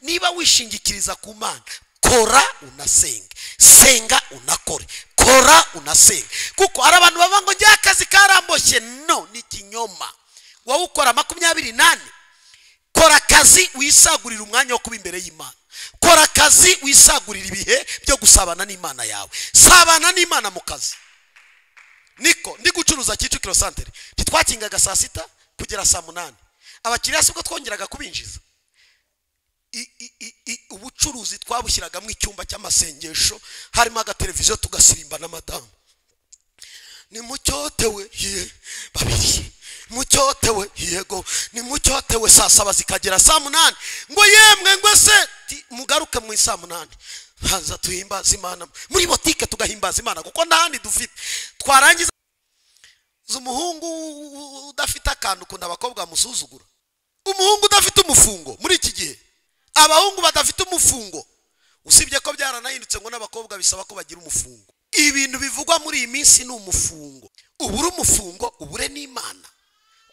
Niba wishingikiriza ku Mana, kora unasenge, senga unakore, kora unasenge. Kuko hari abantu baba ngo njye akazi karamboshye. No, ni kinyoma. Wowe ukora 28. Kora akazi wisagurira umwanya wo kuba imbere y'Imana. Kora akazi wisagurira ibihe byo gusabana n'Imana yawe. Sabana n'Imana mu kazi. Niko ndi gucuruza Kicukiro santere, ntitwakingaga saa 6 kugera saa 8. Abakiriya sibwo twongeraga kubinjiza. Ubucuruzi twabushyiragamo icyumba cy'amasengesho, harimo agateleviziyo tugasirimba na madamu. Ni mucyotewe ye babiri, mucyotewe yego, ni mucyotewe. Saa 7 zikagera saa 8 ngo yemwe ngo se mugaruke mu saa 8 haza tuhimbaza Imana muri botike, tugahimbaza Imana kuko ntahandi dufite. Twarangiza umuhungu udafite akantu kunda abakobwa musuzugura. Umuhungu udafite umufungo muri iki gihe, abahungu badafite umufungo, usibye ko byaranahindutse ngo n'abakobwa bisaba ko bagira umufungo. Ibintu bivugwa muri iyi minsi ni umufungo. Ubure umufungo ubure n'Imana.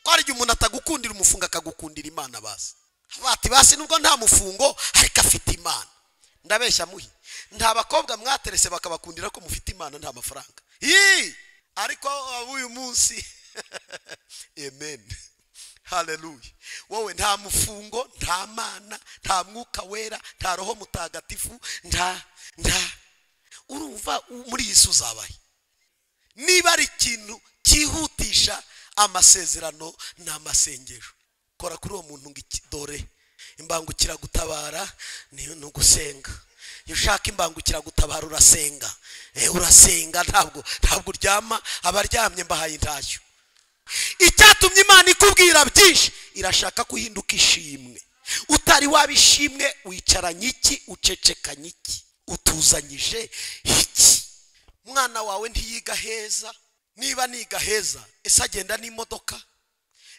Ko hari igihe umuntu atagukundira umufungo akagukundira Imana. Basi bati basi nubwo nta mufungo ariko afite Imana. Ndabeshya muhi, nta bakobwa mwaterese bakabakundira ko mufite Imana nta mafaranga. Ariko uyu munsi amen, haleluya. Wowe nta mufungo, nta mana, nta mwuka wera, nta roho mutagatifu, nta urumva muri Yesu uzabaye. Niba ari ikintu cyihutisha amasezerano n'amasengesho, kora kuri uwo muntu ngo dore imbangukira gutabara ni ugusenga. Iyo ushaka imbangukira gutabara urasenga. Urasenga, ntabwo uryama. Abaryamye mbahaye intashyo. Icyatumye Imana ikubwira byinshi, irashaka kuhinduka ishimwe. Utari wabishimwe wicaranye iki, ucecekanye iki, utuzanyije iki? Mwana wawe ntiyiga heza. Niba niga heza, ese agenda n'imodoka?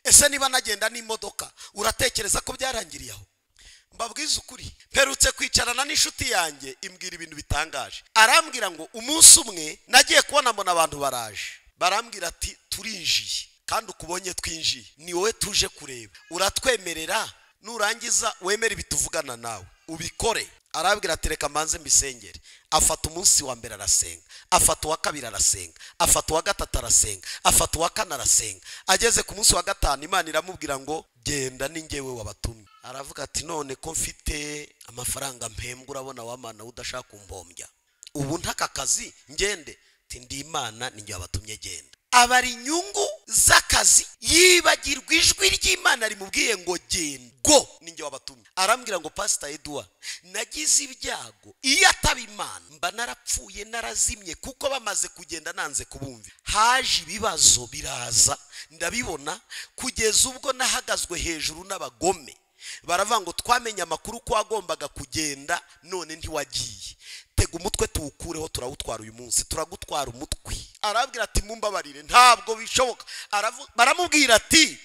Ese niba nagenda n'imodoka, uratekereza ko byarangiriye aho? Mbabwiza ukuri, mperutse kwicarana n'inshuti yanjye imbwira ibintu bitangaje. Arambwira ngo umunsi umwe nagiye kubona mbona abantu baraje, barambwira ati turinjiye kandi ukubonye twinjiye ni wowe tuje kureba, uratwemerera nurangiza wemere ibituvugana nawe ubikore. Arabwira ati reka mbanze mbisengere. Afata umunsi wa mbere arasenga, afata uwa kabiri arasenga, afata uwa gatatu arasenga, afata uwa kane arasenga. Ageze ku munsi wa gatanu Imana iramubwira ngo genda ni njyewe wabatumye. Aravuga ati none ko mfite amafaranga mpembwa, urabona wa Mana udashaka kumbombya, ubu ntaka kazi ngende? Ati ndi Imana ni njye wabatumye, genda. Abara inyungu z'akazi, yibagirwa ijwi ry'Imana rimubwiye ngo genda, go ni njye wabatumye. Arambwira ngo Pastor Edouard, nagize ibyago, iyo ataba Imana mba narapfuye narazimye, kuko bamaze kugenda nanze kubumva. Haje ibibazo biraza ndabibona, kugeza ubwo nahagazwe hejuru n'abagome. Baravuga ngo twamenye amakuru ko wagombaga kugenda none ntiwagiye, tega umutwe tuwukureho, turawutwara uyu munsi, turagutwara umutwe. Arabwira ati mumbabarire ntabwo bishoboka. Baramubwira ati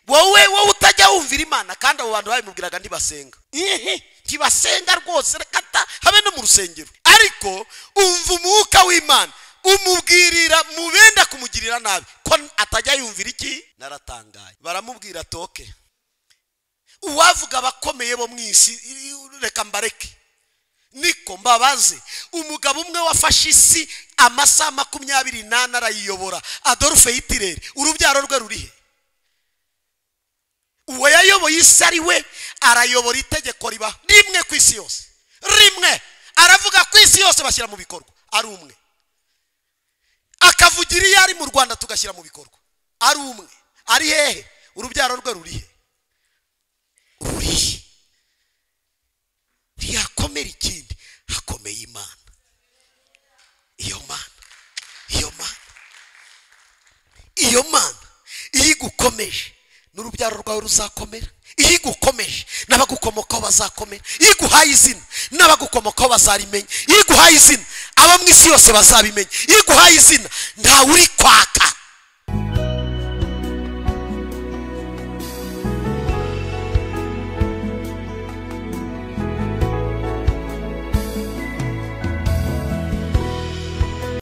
wowe utajya wumvira Imana. Kandi abo bantu babimubwiraga ntibasenga, ntibasenga rwose, reka habe no mu rusengero. Ariko umva umwuka w'Imana umubwirira mubenda kumugirira nabi ko atajya yumvira iki. Naratangaye. Baramubwira toke, uwavuga abakomeye bo mu isi reka mbareke. Niko mbabaze, umugabo umwe wafashe isi amasaha 24 arayiyobora, Adolf Hitler, urubyaro rwe rurihe? Uwo yayoboye isi ari we arayobora itegeko riba rimwe ku isi yose, rimwe. Aravuga ku isi yose bashyira mu bikorwa, ari umwe. Akavugira iyo ari mu Rwanda tugashyira mu bikorwa, ari umwe. Ari hehe? Urubyaro rwe rurihe? Rurihe? Ntiyakomera ikindi, hakomeye Imana. Iyo Mana, iyo Mana, iyo Mana iyo igukomeje n'urubyaro rwawe ruzakomera. Iyo igukomeje n'abagukomokaho bazakomera. Iyo iguhaye izina n'abagukomokaho bazarimenya. Iyo iguhaye izina abo mu isi yose bazabimenya. Iyo iguhaye izina ntawe uri kwaka.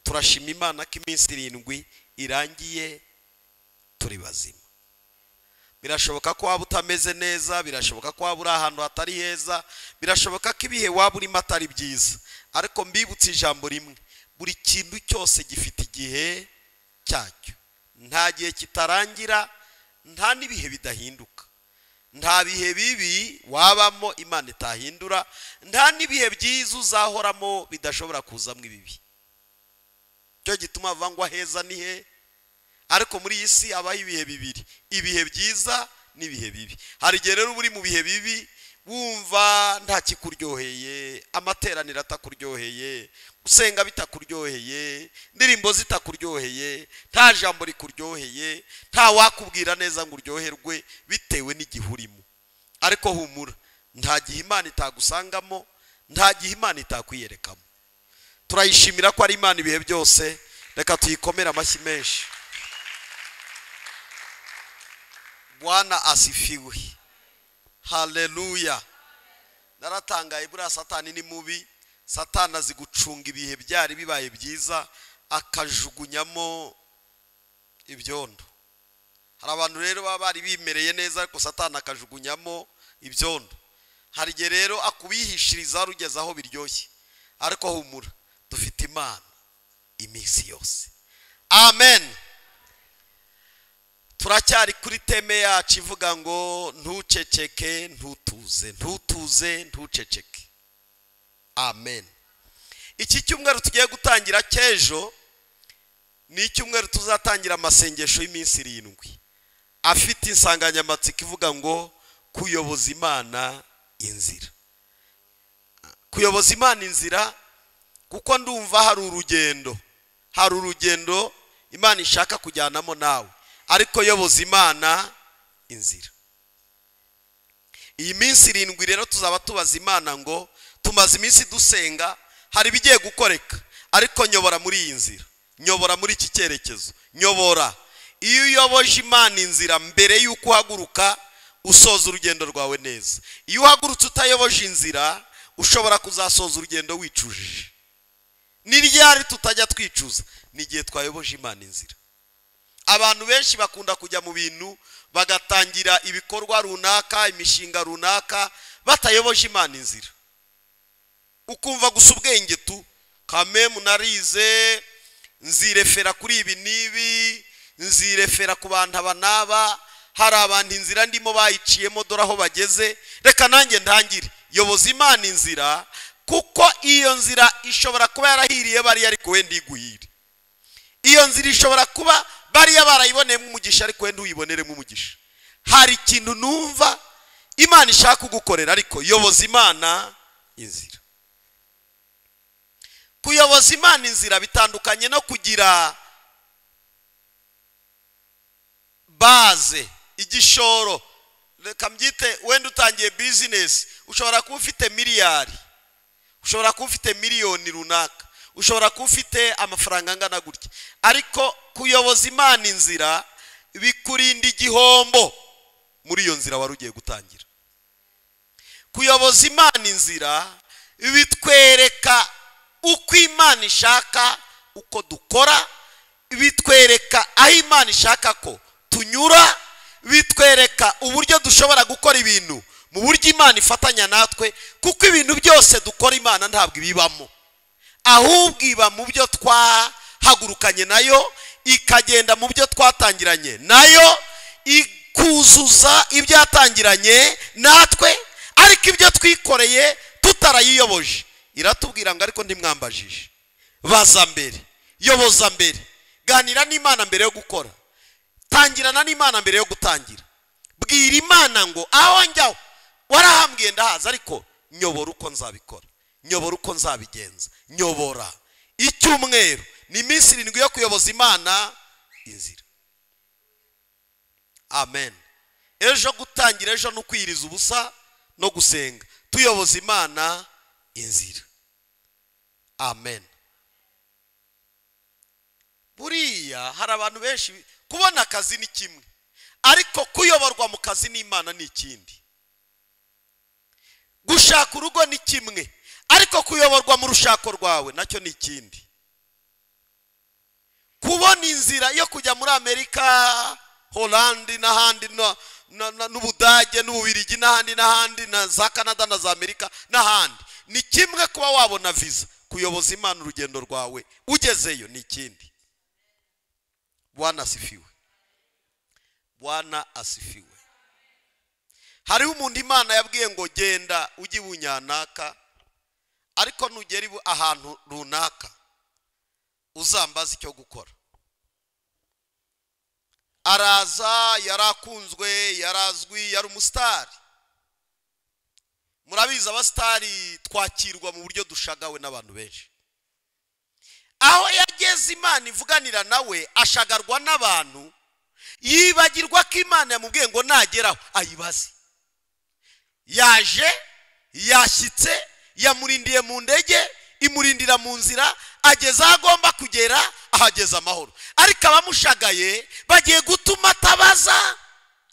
Turashima Imana ko iminsi 7 irangiye turi bazima. Birashoboka ko waba utameze neza, birashoboka ko waba uri ahantu hatari heza, birashoboka ko ibihe waba urimo atari byiza, ariko mbibutse ijambo rimwe: buri kintu cyose gifite igihe cyacyo. Nta gihe kitarangira, nta n'ibihe bidahinduka. Nta bihe bibi wabamo Imana itahindura, nta n'ibihe byiza uzahoramo bidashobora kuzamo ibibi. Cyo gituma bavuga ngo aheza ni he, ariko muri iyi si habaho ibihe bibiri: ibihe byiza n'ibihe bibi. Hari igihe rero uba uri mu bihe bibi, wumva nta kikuryoheye, amateraniro atakuryoheye, gusenga bitakuryoheye, indirimbo zitakuryoheye, nta jambo rikuryoheye, nta wakubwira neza ngo uryoherwe, bitewe n'igihe urimo. Ariko humura, nta gihe Imana itagusangamo, nta gihe Imana itakwiyerekamo. Turayishimira ko ari Imana ibihe byose. Reka tuyikomere amashyi menshi. Bwana asifiwe, haleluya. Naratangaye, buriya Satani ni mubi. Satani azi gucunga ibihe byari bibaye byiza akajugunyamo ibyondo. Hari abantu rero baba bari bimereye neza, ariko Satani akajugunyamo ibyondo. Hari igihe rero akubihishiriza rugeze aho biryoshye, ariko humura, dufite Imana iminsi yose. Amen. Turacyari kuri teme yacu ivuga ngo ntuceceke, ntutuze, ntutuze, ntuceceke. Amen. Iki cyumweru tugiye gutangira cy'ejo ni icyumweru tuzatangira amasengesho y'iminsi 7 afite insanganyamatsiko ivuga ngo kuyoboza Imana inzira. Kuyoboza Imana inzira, kuko ndumva hari urugendo, hari urugendo Imana ishaka kujyanamo nawe, ariko yoboza Imana inzira. Iyi minsi 7 rero tuzaba tubaza Imana ngo tumaze iminsi dusenga, hari ibigiye gukoreka, ariko nyobora muri iyi nzira, nyobora muri iki cyerekezo, nyobora. Iyo uyoboje Imana inzira mbere y'uko uhaguruka, usoza urugendo rwawe neza. Iyo uhagurutse utayoboje inzira, ushobora kuzasoza urugendo wicujije. Ni ryari tutajya twicuza? Ni igihe twayoboje Imana inzira. Abantu benshi bakunda kujya mu bintu bagatangira ibikorwa runaka, imishinga runaka, batayoboje Imana inzira. Ukumva gusa ubwenge tu, kamemu narize, nzirefera kuri ibi n'ibi, nzirefera ku bantu aba n'aba, hari abantu inzira ndimo bayiciyemo, dore aho bageze, reka nanjye ntangire. Yoboza Imana inzira, kuko iyo nzira ishobora kuba yarahiriye bariya, ariko wenda iguhire. Iyo nzira ishobora kuba bariya barayiboneyemo umugisha, ariko wenda uyiboneremo umugisha. Hari ikintu numva Imana ishaka kugukorera, ariko yoboza Imana inzira. Kuyoboza Imana inzira bitandukanye no kugira baze, igishoro. Reka mbyite, wenda utangiye business, ushobora kuba ufite miliyari, ushobora kuba ufite miliyoni runaka, ushobora kuba ufite amafaranga angana gutya, ariko kuyoboza Imana inzira bikurinda igihombo muri iyo nzira wari ugiye gutangira. Kuyoboza Imana inzira bitwereka uko Imana ishaka uko dukora, bitwereka aho Imana ishaka ko tunyura, bitwereka uburyo dushobora gukora ibintu mu buryo Imana ifatanya natwe, kuko ibintu byose dukora Imana ntabwo ibibamo, ahubwo iba mu byo twahagurukanye nayo, ikagenda mu byo twatangiranye nayo, ikuzuza ibyatangiranye natwe, ariko ibyo twikoreye tutarayiyoboje iratubwira ngo ariko ntimwambajije. Baza mbere, yoboza mbere, ganira n'Imana mbere yo gukora, tangirana n'Imana mbere yo gutangira. Bwira Imana ngo aho njyaho warahambwiye ndahaza, ariko nyobora uko nzabikora, nyobora uko nzabigenza, nyobora. Icyumweru ni iminsi 7 yo kuyoboza Imana inzira. Amen. Ejo gutangira, ejo no kwiriza ubusa no gusenga, tuyoboza Imana inzira. Amen. Buriya hari abantu benshi kubona akazi ni kimwe, ariko kuyoborwa mu kazi n'Imana ni ikindi. Gushaka urugo ni kimwe, ariko kuyoborwa mu rushako rwawe nacyo ni ikindi. Kubona inzira yo kujya muri Amerika, Holandi n'ahandi n'Ubudage n'Ububirigi n'ahandi n'ahandi na za Canada na za Amerika n'ahandi. Ni kimwe kuba wabona visa, kuyoboza Imana urugendo rwawe ugezeyo ni ikindi. Bwana asifiwe. Bwana asifiwe. Hariho umuntu Imana yabwiye ngo genda ujye ibunyanaka, ariko nugera ahantu runaka uzambaza icyo gukora. Araza, yarakunzwe, yarazwi, yari umusitari. Murabizi abasitari twakirwa mu buryo dushagawe n'abantu benshi. Aho yageze Imana ivuganira nawe, ashagarwa n'abantu, yibagirwa ko Imana yamubwiye ngo nageraho ayibaze. Yaje, yashyitse, yamurindiye mu ndege, imurindira mu nzira, ageze aho agomba kugera, ahageze amahoro. Ariko abamushagaye bagiye gutuma atabaza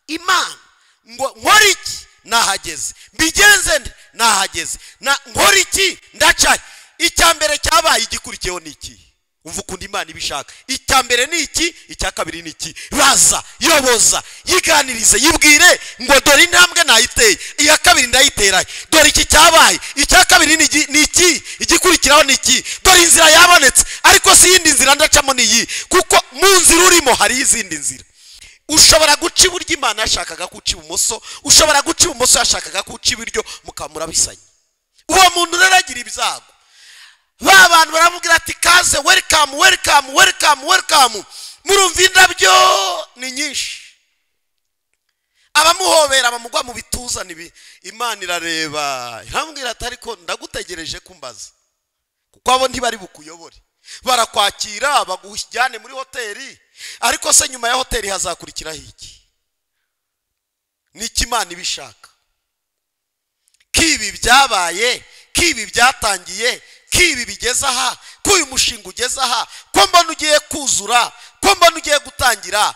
Imana ngo nkora iki nahageze, mbigenze nde nahageze, nkora iki ndacaye. Icya mbere cyabaye, igikurikiyeho ni iki? Umva ukuntu Imana ibishaka. Icya mbere ni iki, icya kabiri ni iki. Baza, yoboza, yiganirize, yibwire ngo dore intambwe nayiteye, iya kabiri ndayiteraye, dore iki cyabaye, icya kabiri ni iki, igikurikiraho ni iki, dore inzira yabonetse, ariko si yindi nzira ndacamo ni iyi, kuko mu nzira urimo hari izindi nzira. Ushobora guca iburyo Imana yashakaga guca ibumoso, ushobora guca ibumoso yashakaga guca iburyo, mukamura bisanye. Uwo muntu rero agira ibyago. Ba bantu baramubwira ati kaze, welcome, welcome, welcome, welcome. Murumva indabyo ni nyinshi. Abamuhobera bamugwa mu bituza nibi. Imana irareba, iramubwira ati ariko ndagutegereje kumbaza, kuko abo ntibari bukuyobore. Barakwakira bagujyane muri hoteli, ariko se nyuma ya hoteli hazakurikiraho iki? Niki Imana ibishaka? Kibi byabaye, kibi byatangiye, kibi bigeze aha, ko uyu mushinga ugeze aha, ko mbona ugiye kuzura, ko mbona ugiye gutangira.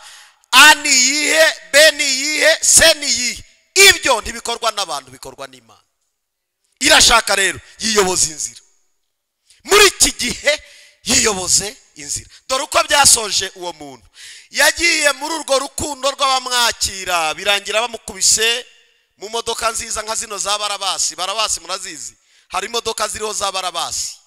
A ni iyihe, B ni iyihe, C ni iyihe? Ibyo ntibikorwa n'abantu, bikorwa n'Imana. Irashaka rero yiyoboza inzira. Muri iki gihe yiyoboze inzira. Dore uko byasoje uwo muntu. Yagiye muri urwo rukundo rw'abamwakira, birangira bamukubise mu modoka nziza nka zino za Barabasi. Barabasi murazizi, hari imodoka ziriho za Barabasi,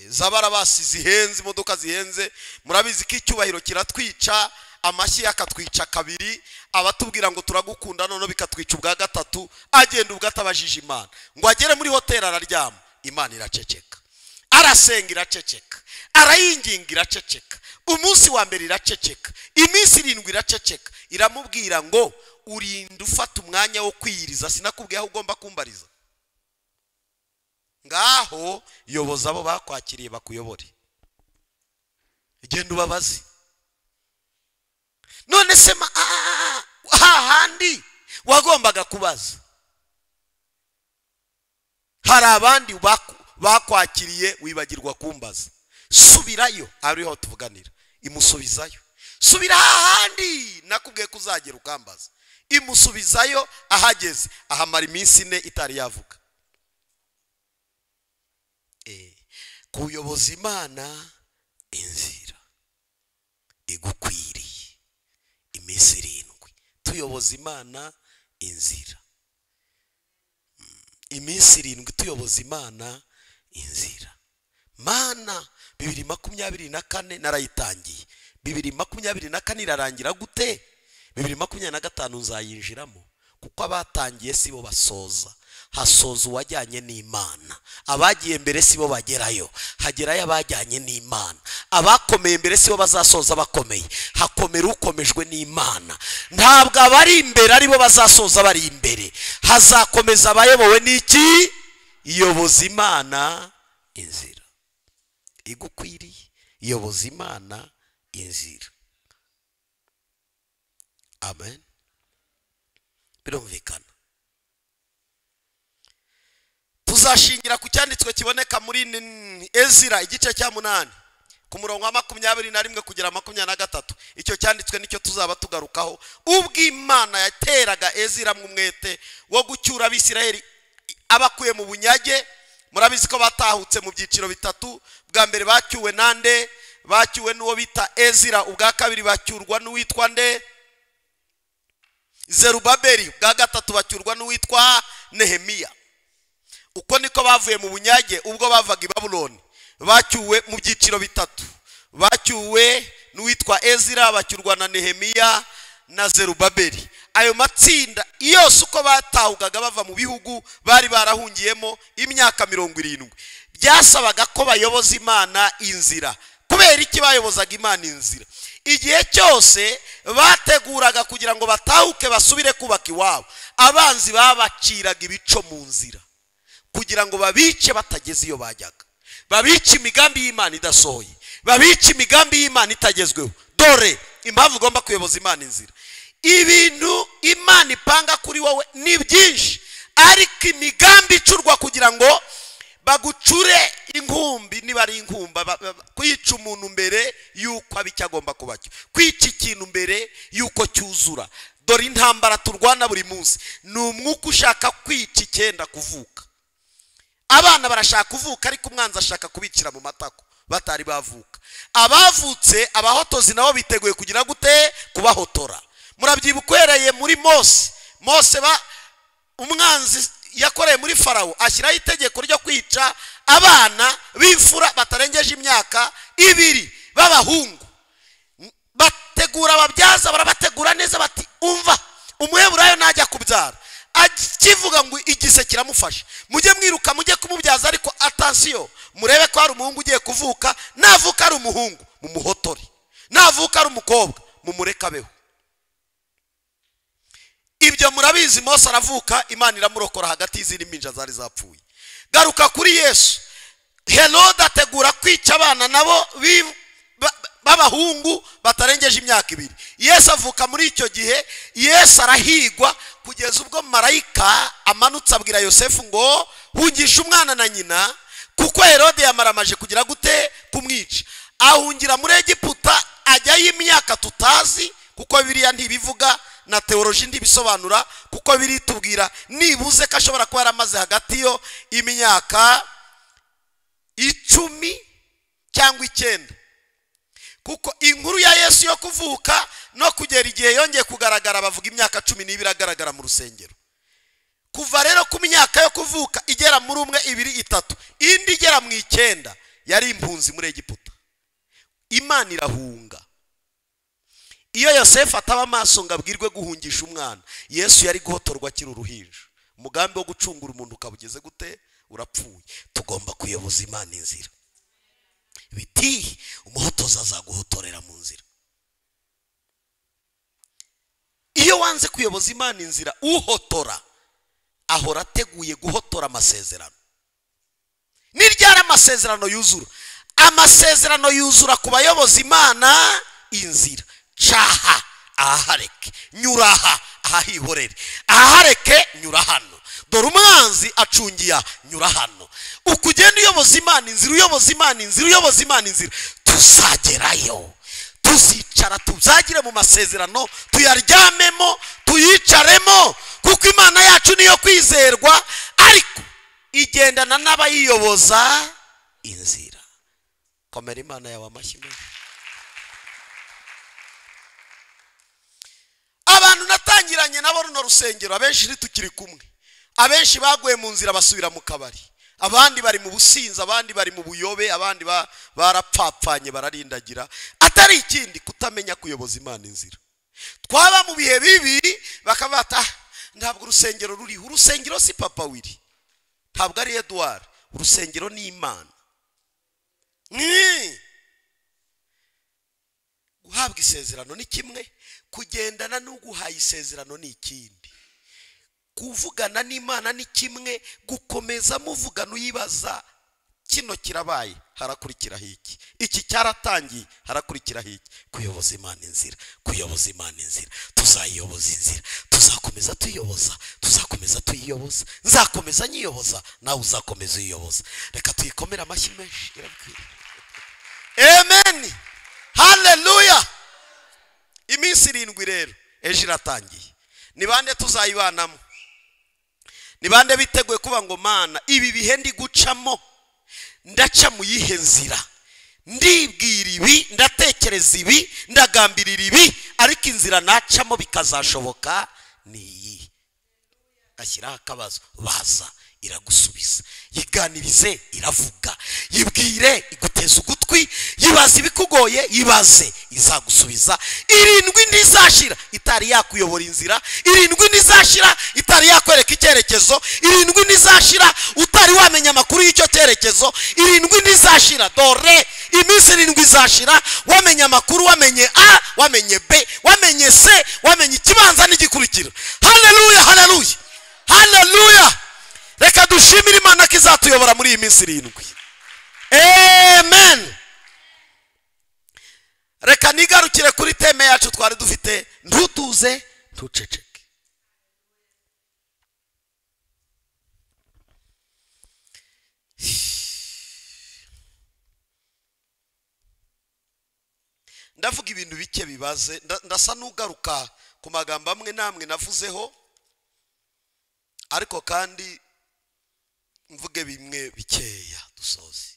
za Barabasi zihenze, imodoka zihenze. Murabizi ko icyubahiro kiratwica, amashyi akatwica kabiri, abatubwira ngo turagukunda none bikatwica ubwa gatatu. Agenda ubwo atabajije Imana ngo agere muri hoteli araryama, Imana iraceceka. Arasenga iraceceka, arayinginga iraceceka, umunsi wa mbere iraceceka, iminsi 7 iraceceka. Iramubwira ngo urinda ufata umwanya wo kwiyiriza, sinakubwiye aho ugomba kumbariza. Ngaho yoboza abo bakwakiriye bakuyobore, genda ubabaze. None se hahandi wagombaga kubaza, hari abandi bakwakiriye wibagirwa kumbaza. Subirayo, ariho tuvuganira. Imusubizayo, subira hahandi nakubwiye ko uzagera ukambaza. Imusubizayo, ahageze ahamara iminsi 4 itari yavuga. Kuyoboza Imana inzira igukwiriye, iminsi 7 tuyoboza Imana inzira, iminsi 7 tuyoboza Imana inzira. Mana 2024 narayitangiye, 2024 irarangira gute? 2025 nzayinjiramo, kuko abatangiye sibo basoza, hasoza uwajyanye n'Imana. Abagiye mbere sibo bagerayo, hagerayo abajyanye n'Imana. Abakomeye mbere sibo bazasoza bakomeye, hakomera ukomejwe n'Imana. Ntabwo abari imbere aribo bazasoza bari imbere, hazakomeza abayobowe n'iki? Iyoboza Imana inzira igukwiriye, iyoboza Imana inzira. Amen. Birumvikana. Tuzashingira ku cyanditswe kiboneka muri Ezira igice cya 8 ku murongo wa 21 kugera 23. Icyo cyanditswe nicyo tuzaba tugarukaho. Ubwo Imana yateraga Ezira mu mwete wo gucyura Abisirayeli abakuye mu bunyage. Murabizi ko batahutse mu byiciro bitatu. Bwa mbere bacyuwe nande? Bacyuwe n'uwo bita Ezira. Ubwa kabiri bacyurwa n'uwitwa nde? Zerubabeli, bwa gatatu bacyurwa n'uwitwa Nehemiya. Uko niko bavuye mu bunyage ubwo bavaga i Babuloni. Bacyuwe mu byiciro bitatu. Bacyuwe n'uwitwa Ezira, bacyurwa na Nehemiya na Zerubabeli. Ayo matsinda yose uko batahugaga bava mu bihugu bari barahungiyemo imyaka 70, byasabaga ko bayoboza Imana inzira. Kubera iki bayobozaga Imana inzira? Igihe cyose bateguraga kugira ngo batahuke basubire kubaka iwabo, abanzi babaciraga ibico mu nzira kugira ngo babice batageze iyo bajyaga, babice imigambi y'Imana idasohoye, babice imigambi y'Imana itagezweho. Dore impamvu ugomba kuyoboza Imana inzira. Ibintu Imana ipanga kuri wowe ni byinshi, ariko imigambi icurwa kugira ngo bagucure inkumbi, niba ari inkumba, kwica umuntu mbere yuko aba icyo agomba kuba cyo, kwica ikintu mbere yuko cyuzura. Dore intambara turwana buri munsi ni umwuka ushaka kwica icyenda kuvuka. Abana barashaka kuvuka, ariko umwanzi ashaka kubicira mu matako batari bavuka. Abavutse abahotozi nabo biteguye kugira gute? Kubahotora. Murabyibuka uhereye muri Mose. Mose umwanzi yakoreye muri Farawo ashyiraho itegeko ryo kwica abana b'imfura batarengeje imyaka 2 b'abahungu. Bategura ababyaza, barabategura neza, bati umva umuheburayo najya kubyara akivuga ngo igise kiramufasha, mujye mwiruka mujye kumubyaza, ariko attention murebe ko hari umuhungu ugiye kuvuka, navuka ari umuhungu mumuhotore, navuka ari umukobwa mumureke abeho. Ibyo murabizi. Mose aravuka, Imana iramurokora hagati y'izindi mpinja zari zapfuye. Garuka kuri Yesu. Herode ategura kwica abana nabo b'abahungu batarengeje imyaka 2. Yesu avuka muri icyo gihe. Yesu arahigwa kugeza ubwo marayika amanutse abwira Yosefu ngo hungisha umwana na nyina, kuko Herode yamaramaje kugira gute? Kumwica. Ahungira muri Egiputa, ajyayo imyaka tutazi, kuko Bibiliya ntibivuga na teoloji ntibisobanura, kuko biritubwira nibuze ko ashobora kuba yaramaze hagati yo imyaka 10 cyangwa 9. Kuko inkuru ya Yesu yo kuvuka no kugera igihe yongeye kugaragara bavuga imyaka 12 agaragara mu rusengero. Kuva rero ku myaka yo kuvuka igera muri 1, 2, 3, indi igera mu 9, yari impunzi muri Egiputa. Imana irahunga. Iyo Yosefu ataba amaso ngo abwirwe guhungisha umwana, Yesu yari guhotorwa akiri uruhinja. Umugambi wo gucungura umuntu ukabugeze gute? Urapfuye. Tugomba kuyoboza Imana inzira. Biti umuhotoza azaguhotorera mu nzira. Iyo wanze kuyoboza Imana inzira, uhotora ahora ateguye guhotora amasezerano. Ni ryari amasezerano yuzura? Amasezerano yuzura ku bayoboza Imana inzira. Caha ahareke, nyuraha ahahihorere, ahareke nyura hano. Dore umwanzi acungiya, nyura hano. Ukugenda uyoboza Imana inzira, uyoboza Imana inzira, uyoboza Imana inzira, tuzagerayo. Tuzicara tuzagire mu masezerano, tuyaryamemo, tuyicaremo, kuko Imana yacu niyo kwizerwa, ariko igendana n'abayiyoboza inzira. Komera Imana yawe amashyi menshi. Abantu natangiranye nabo runo rusengero abenshi ntitukiri kumwe. Abenshi baguye mu nzira basubira mu kabari, abandi bari mu businzi, abandi bari mu buyobe, abandi barapfapfanye bararindagira. Atari ikindi kutamenya kuyoboza Imana inzira. Twaba mu bihe bibi bakabata ntabwo urusengero ruriho. Urusengero si Papa Willy, ntabwo ari Edouard, urusengero ni Imana. Guhabwa isezerano ni kimwe, kugendana n'uguhaye isezerano ni ikindi. Kuvugana n'Imana ni kimwe, gukomeza muvugana uyibaza kino kirabaye harakurikiraho iki, iki cyaratangiye harakurikiraho iki. Kuyoboza Imana inzira, kuyoboza Imana inzira, tuzayiyoboza inzira, tuzakomeza tuyiyoboza, tuzakomeza tuyiyoboza, nzakomeza nyiyoboza, nawe uzakomeza uyiyoboza. Reka tuyikomere amashyi menshi, irabikwiriye. Amen, haleluya. Iminsi 7 rero ejo iratangiye. Ni bande tuzayibanamo? Ni bande biteguye kuba ngo Mana ibi bihe ndi gucamo ndaca mu yihe nzira? Ndibwira ibi, ndatekereza ibi, ndagambirira ibi, ariko inzira nacamo bikazashoboka ni iyi. Ashyiraho akabazo, baza iragusubiza, yiganirize iravuga, yibwire iguteza ugutwi, yibaze ibikugoye, yibaze izagusubiza. 7 ntizashira itari yakuyobora inzira, 7 ntizashira itari yakwereka icyerekezo, 7 ntizashira utari wamenya amakuru y'icyo cyerekezo, 7 ntizashira. Dore iminsi 7 izashira wamenye amakuru, wamenye A, wamenye B, wamenye C, wamenye ikibanza n'igikurikira. Haleluya, haleluya, haleluya. Reka dushimire Imana ko izatuyobora muri iyi minsi 7. Amen. Reka nigarukire kuri teme yacu twari dufite, ntutuze ntuceceke. Ndavuga ibintu bike bibaze, ndasa n'ugaruka ku magambo amwe namwe navuzeho, ariko kandi mvuge bimwe bikeya dusoze.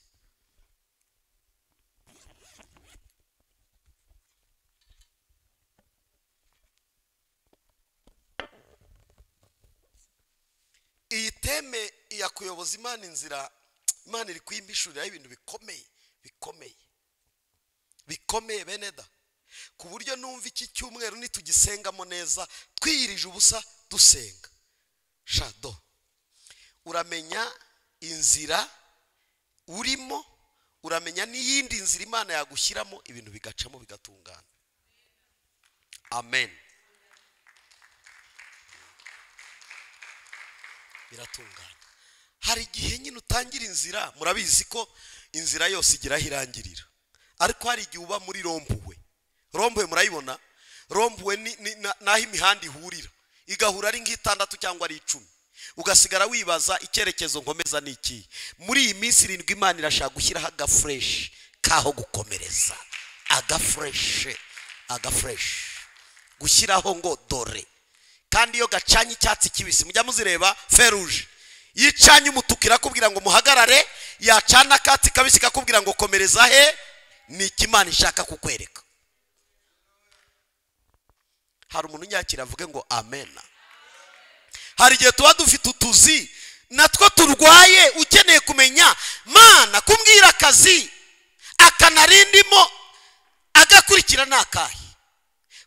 Iyi teme ya kuyoboza Imana inzira, Imana iri kuyimbishurira ibintu bikomeye bikomeye bikomeye beneda, ku buryo numva iki cyumweru nitugisengamo neza twiyirije ubusa dusenga shado, uramenya inzira urimo, uramenya n'iyindi nzira Imana yagushyiramo, ibintu bigacamo bigatungana. Amen. Biratungana. Hari igihe nyine utangira inzira, murabizi ko inzira yose igira aho irangirira, ariko hari igihe uba muri rompuwe. Rompuwe murayibona? Rompuwe ni naho imihanda ihurira, igahura ari nk'itandatu cyangwa ari 10, ugasigara wibaza icyerekezo nkomeza ni iki. Muri iyi minsi 7 Imana irashaka gushyiraho agafresh kaho gukomereza, agafresh, agafresh gushyiraho ngo dore. Kandi iyo gacanye icyatsi kibisi, mujya muzireba feruje, yicanye umutuku irakubwira ngo muhagarare, yacana akatsi kabisi kakubwira ngo komereza he. Ni iki Imana ishaka kukwereka? Hari umuntu unyakira avuge ngo amen. Hari igihe tuba dufite utuzi natwo turwaye, ukeneye kumenya Mana kumbwira akazi akanarindimo agakurikira nakahe,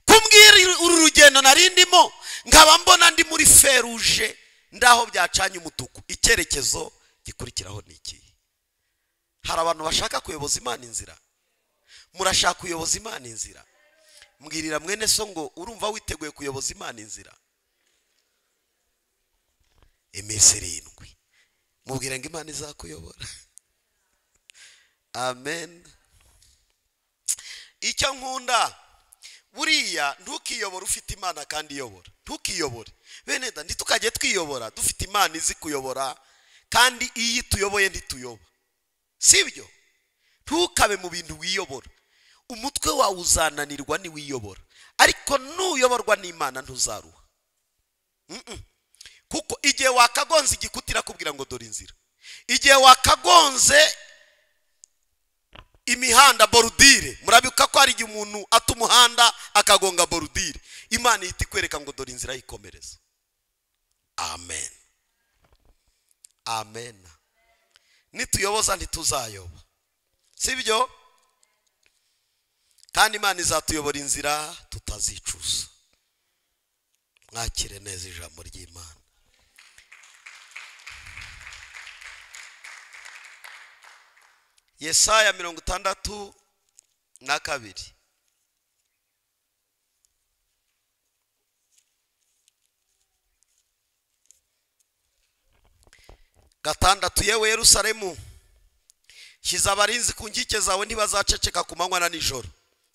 kumbwira uru rugendo narindimo nkaba mbona ndi muri feruje ndaho byacanye umutuku, icyerekezo gikurikiraho ni iki? Hari abantu bashaka kuyoboza Imana inzira. Murashaka kuyoboza Imana inzira? Mbwirira mwene so ngo urumva witeguye kuyoboza Imana inzira iminsi 7. Mubwire ngo Imana izakuyobora. Amen. Icyo nkunda buriya, ntukiyobora ufite Imana kandi iyobora. Ntukiyobore bene da, ntitukajye twiyobora dufite Imana izi kuyobora, kandi iyo tuyoboye ntituyoba, sibyo? Ntukabe mu bintu wiyobora, umutwe wawe uzananirwa niwiyobora, ariko nuyoborwa n'Imana ntuzaruha. Kuko igihe wakagonze igikuta irakubwira ngo dore inzira, igihe wakagonze imihanda borudire, murabibuka ko hari igihe umuntu ata umuhanda akagonga borudire, Imana ihita ikwereka ngo dore inzira yikomereza. Amen, amen. Nituyoboza ntituzayoba, sibyo? Kandi Imana izatuyobora inzira tutazicuza. Mwakire neza ijambo ry'Imana. Yesaya 62. Gatandatu, yewe Yerusalemu, shyize abarinzi ku nkike zawe, ntibazaceceka ku manywa na nijoro.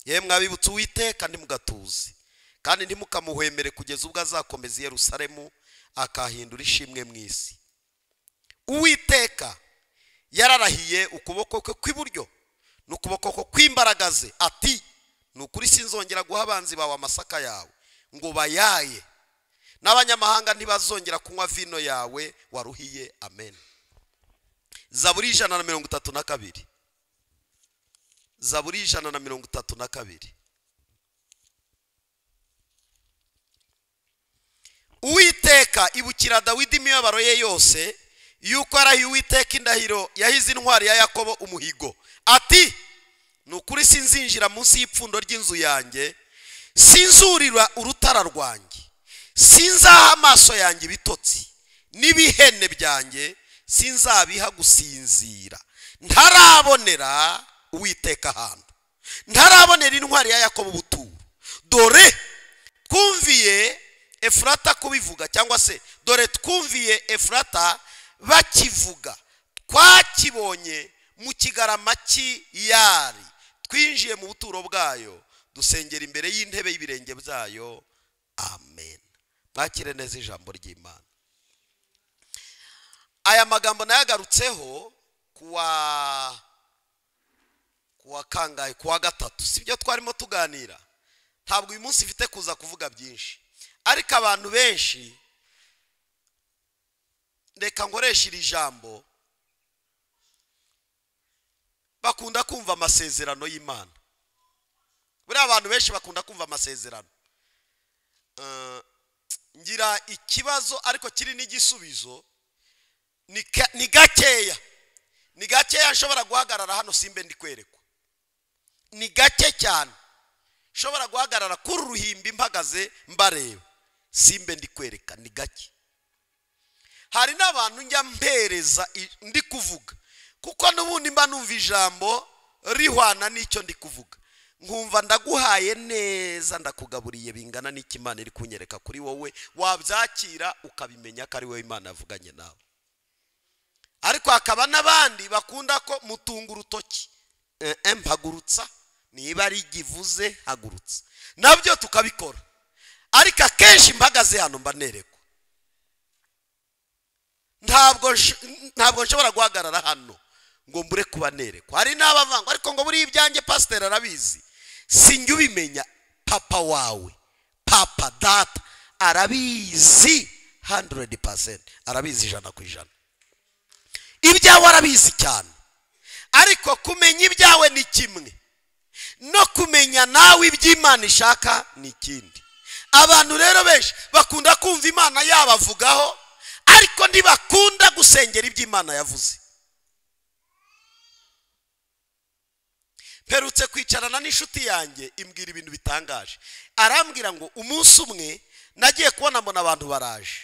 Yemwe abibutse Uwiteka ntimugatuze, kandi ntimukamuhwemere kugeza ubwo azakomeza Yerusalemu akahindura ishimwe mu isi. Uwiteka yararahiye ukuboko kwe kw'iburyo n'ukuboko kwe kw'imbaraga ze, ati ni ukuri sinzongera guha abanzi bawe amasaka yawe ngo bayaye, n'abanyamahanga ntibazongera kunywa vino yawe waruhiye. Amen. Zaburi 132. Zaburi 132. Uwiteka ibukira Dawidi imibabaro ye yose, yuko arahiye Uwiteka indahiro yahize intwari ya Yakobo umuhigo, ati ni ukuri sinzinjira munsi y'ipfundo ry'inzu yanjye, sinzurira urutara rwanjye, sinzaha amaso yanjye ibitotsi, n'ibihene byanjye sinzabiha gusinzira, ntarabonera Uwiteka ahantu, ntarabonera intwari ya Yakobo ubuturo. Dore twumviye Efurata kubivuga, cyangwa se dore twumviye Efurata bakivuga, twakibonye mu kigarama cy'Iyari, twinjiye mu buturo bwayo, dusengera imbere y'intebe y'ibirenge byayo. Amen. Mwakire neza ijambo ry'Imana. Aya magambo nayagarutseho kuwa kangahe, kuwa gatatu, sibyo twarimo tuganira. Ntabwo uyu munsi mfite kuza kuvuga byinshi, ariko abantu benshi, reka nkoreshe iri jambo, bakunda kumva amasezerano y'Imana. Buriya abantu benshi bakunda kumva amasezerano. Ngira ikibazo ariko kiri n'igisubizo, ni gakeya, ni gakeya nshobora guhagarara hano simbe ndi kwerekwa. Ni gake cyane nshobora guhagarara kuri ruhimbi mpagaze mbareba simbe ndi kwereka, ni gake. Hari n'abantu njya mpereza ndi kuvuga, kuko n'ubundi mba numva ijambo rihwana n'icyo ndi kuvuga, nkumva ndaguhaye neza, ndakugaburiye bingana n'icyo Imana iri kunyereka kuri wowe, wabyakira ukabimenya ko ari wowe Imana yavuganye nawe. Ariko hakaba n'abandi bakunda ko mutunga urutoki, mpagurutsa, niba ari givuze hagurutsa, nabyo tukabikora. Ariko akenshi mpagaze hano mba nerekwa. Ntabwo nshobora guhagarara hano ngo mbure kuba nerekwa. Hari n'abavanga ariko ngo buri ibyanjye pasiteri arabizi, sinjye ubimenya, papa wawe, papa data arabizi 100%, arabizi 100%. Ibyawe arabizi cyane, ariko kumenya ibyawe ni kimwe, no kumenya nawe iby'Imana ishaka ni ikindi. Abantu rero benshi bakunda kumva Imana yabavugaho, ariko ntibakunda gusengera iby'Imana yavuze. Mperutse kwicarana n'inshuti yanjye imbwira ibintu bitangaje. Arambwira ngo umunsi umwe nagiye kubona mbona abantu baraje,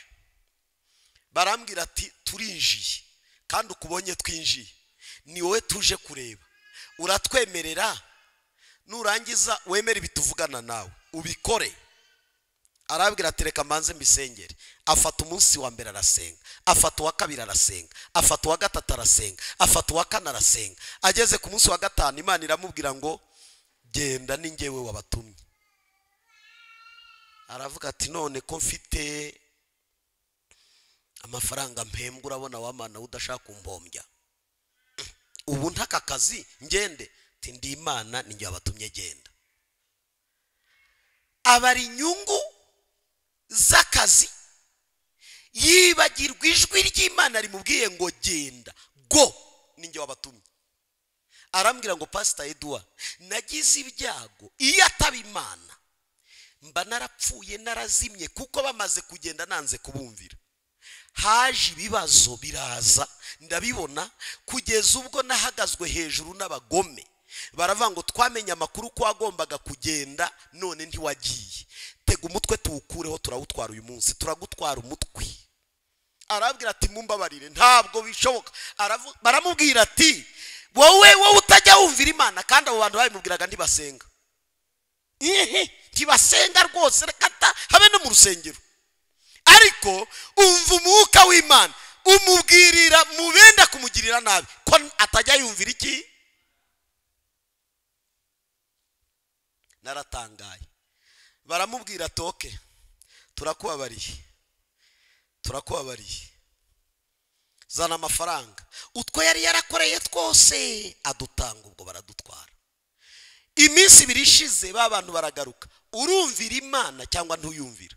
barambwira ati turinjiye, kandi ukubonye twinjiye ni wowe tuje kureba, uratwemerera nurangiza wemere ibituvugana nawe ubikore. Arabwira ati reka mbanze mbisengere. Afata umunsi wa mbere arasenga, afata uwa kabiri arasenga, afata uwa gatatu arasenga, afata uwa kane arasenga. Ageze ku munsi wa gatanu Imana iramubwira ngo genda ni njyewe wabatumye. Aravuga ati none ko mfite amafaranga mpembwa, urabona wamana udashaka kumbombya, ubu ntaka kazi ngende? Ati ndi Imana ni njye wabatumye, genda. Abari inyungu z'akazi, yibagirwa ijwi ry'Imana rimubwiye ngo genda, go, ninjye wabatumye. Arambwira ngo Pastor Edouard, nagize ibyago, iyo ataba Imana mba narapfuye narazimye, kuko bamaze kugenda nanze kubumvira. Haje ibibazo biraza ndabibona, kugeza ubwo nahagazwe hejuru n'abagome, baravuga ngo twamenye amakuru ko wagombaga kugenda none ntiwagiye, tega umutwe tuwukureho, turawutwara uyu munsi, turagutwara umutwe. Arabwira ati mumbabarire ntabwo bishoboka. Baramubwira ati wowe utajya wumvira Imana. Kandi abo bantu babimubwiraga ntibasenga, ntibasenga rwose, reka habe no mu rusengero. Ariko umva umwuka w'Imana umubwirira mu benda kumugirira nabi ko atajya yumvira iki. Naratangaye. Baramubwira toke, turakubabariye, turakubabariye, zana amafaranga. Utwo yari yarakoreye twose adutanga, ubwo baradutwara. Iminsi ibiri ishize ba bantu baragaruka, urumvira Imana cyangwa ntuyumvira?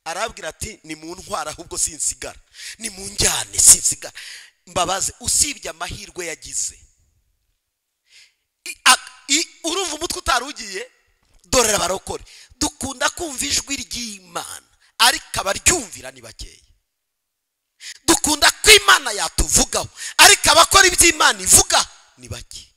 Arabwira ati ni mu ntwara ahubwo sinsigara, ni mu njyane sinsigara. Mbabaze, usibye amahirwe yagize, urumva umutwe utarugiye. Dore abarokore dukunda kumva ijwi ry'Imana, ariko abaryumvira ni bakeya. Dukunda ko Imana yatuvugaho, ariko abakora iby'Imana ivuga ni bake.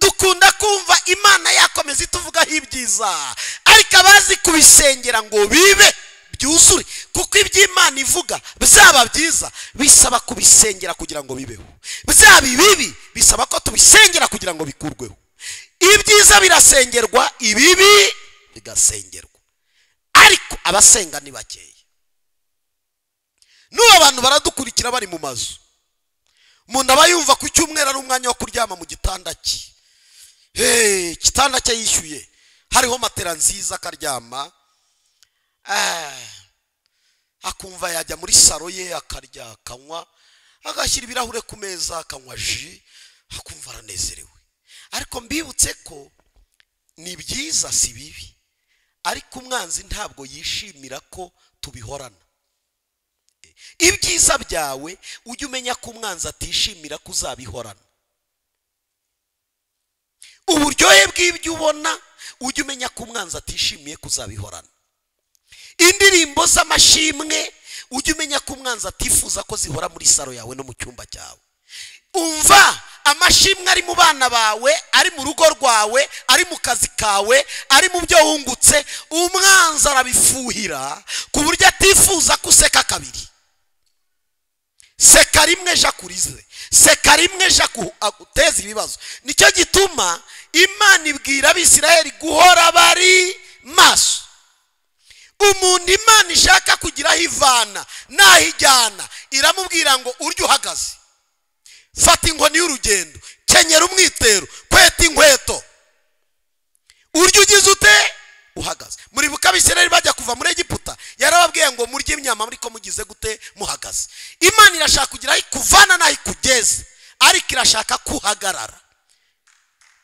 Dukunda kumva Imana yakomeza ituvugaho ibyiza, ariko abazi kubisengera ngo bibe byuzure, kuko iby'Imana ivuga byaba byiza bisaba kubisengera kugira ngo bibeho, byaba ibibi bisaba ko tubisengera kugira ngo bikurweho. Ibyiza birasengerwa, ibibi bigasengerwa, ariko abasenga ni bakeya. N'ubu abantu baradukurikira bari mu mazu, umuntu aba yumva ku cyumweru ari umwanya wo kuryama mu gitanda cye, igitanda cye yishyuye hariho matera nziza, akaryama, akumva yajya muri saro ye akarya, akanywa, agashyira ibirahure ku meza, akanywa ji, akumva aranezerewe. Ariko mbibutse ko ni byiza si bibi, ariko umwanzi ntabwo yishimira ko tubihorana. Ibyiza byawe ujye umenya ko umwanzi atishimira ko uzabihorana. Uburyohe bw'ibyo ubona ujye umenya ko umwanzi atishimiye ko uzabihorana. Indirimbo z'amashimwe ujye umenya ko umwanzi atifuza ko zihora muri saro yawe no mu cyumba cyawe. Umva amashimwe ari mu bana bawe, ari mu rugo rwawe, ari mu kazi kawe, ari mu byo wungutse, umwanzi arabifuhira ku buryo atifuza ko useka kabiri. Seka rimwe jakurize, seka rimwe jakuteza ibibazo. Nicyo gituma Imana ibwira Abisirayeli guhora bari maso. Umuntu Imana ishaka kugira ivana nahijyana, iramubwira ngo urye uhagaze, fata inkoni y'urugendo, kenyera umwitero, kweta inkweto, urye ugize ute uhagaze. Muribuka Abisirayeli bajya kuva muri Egiputa, yarababwiye ngo murye inyama muriko mugize gute muhagaze. Imana irashaka kugira ikuvana naho ikugeze, ariko irashaka kuhagarara.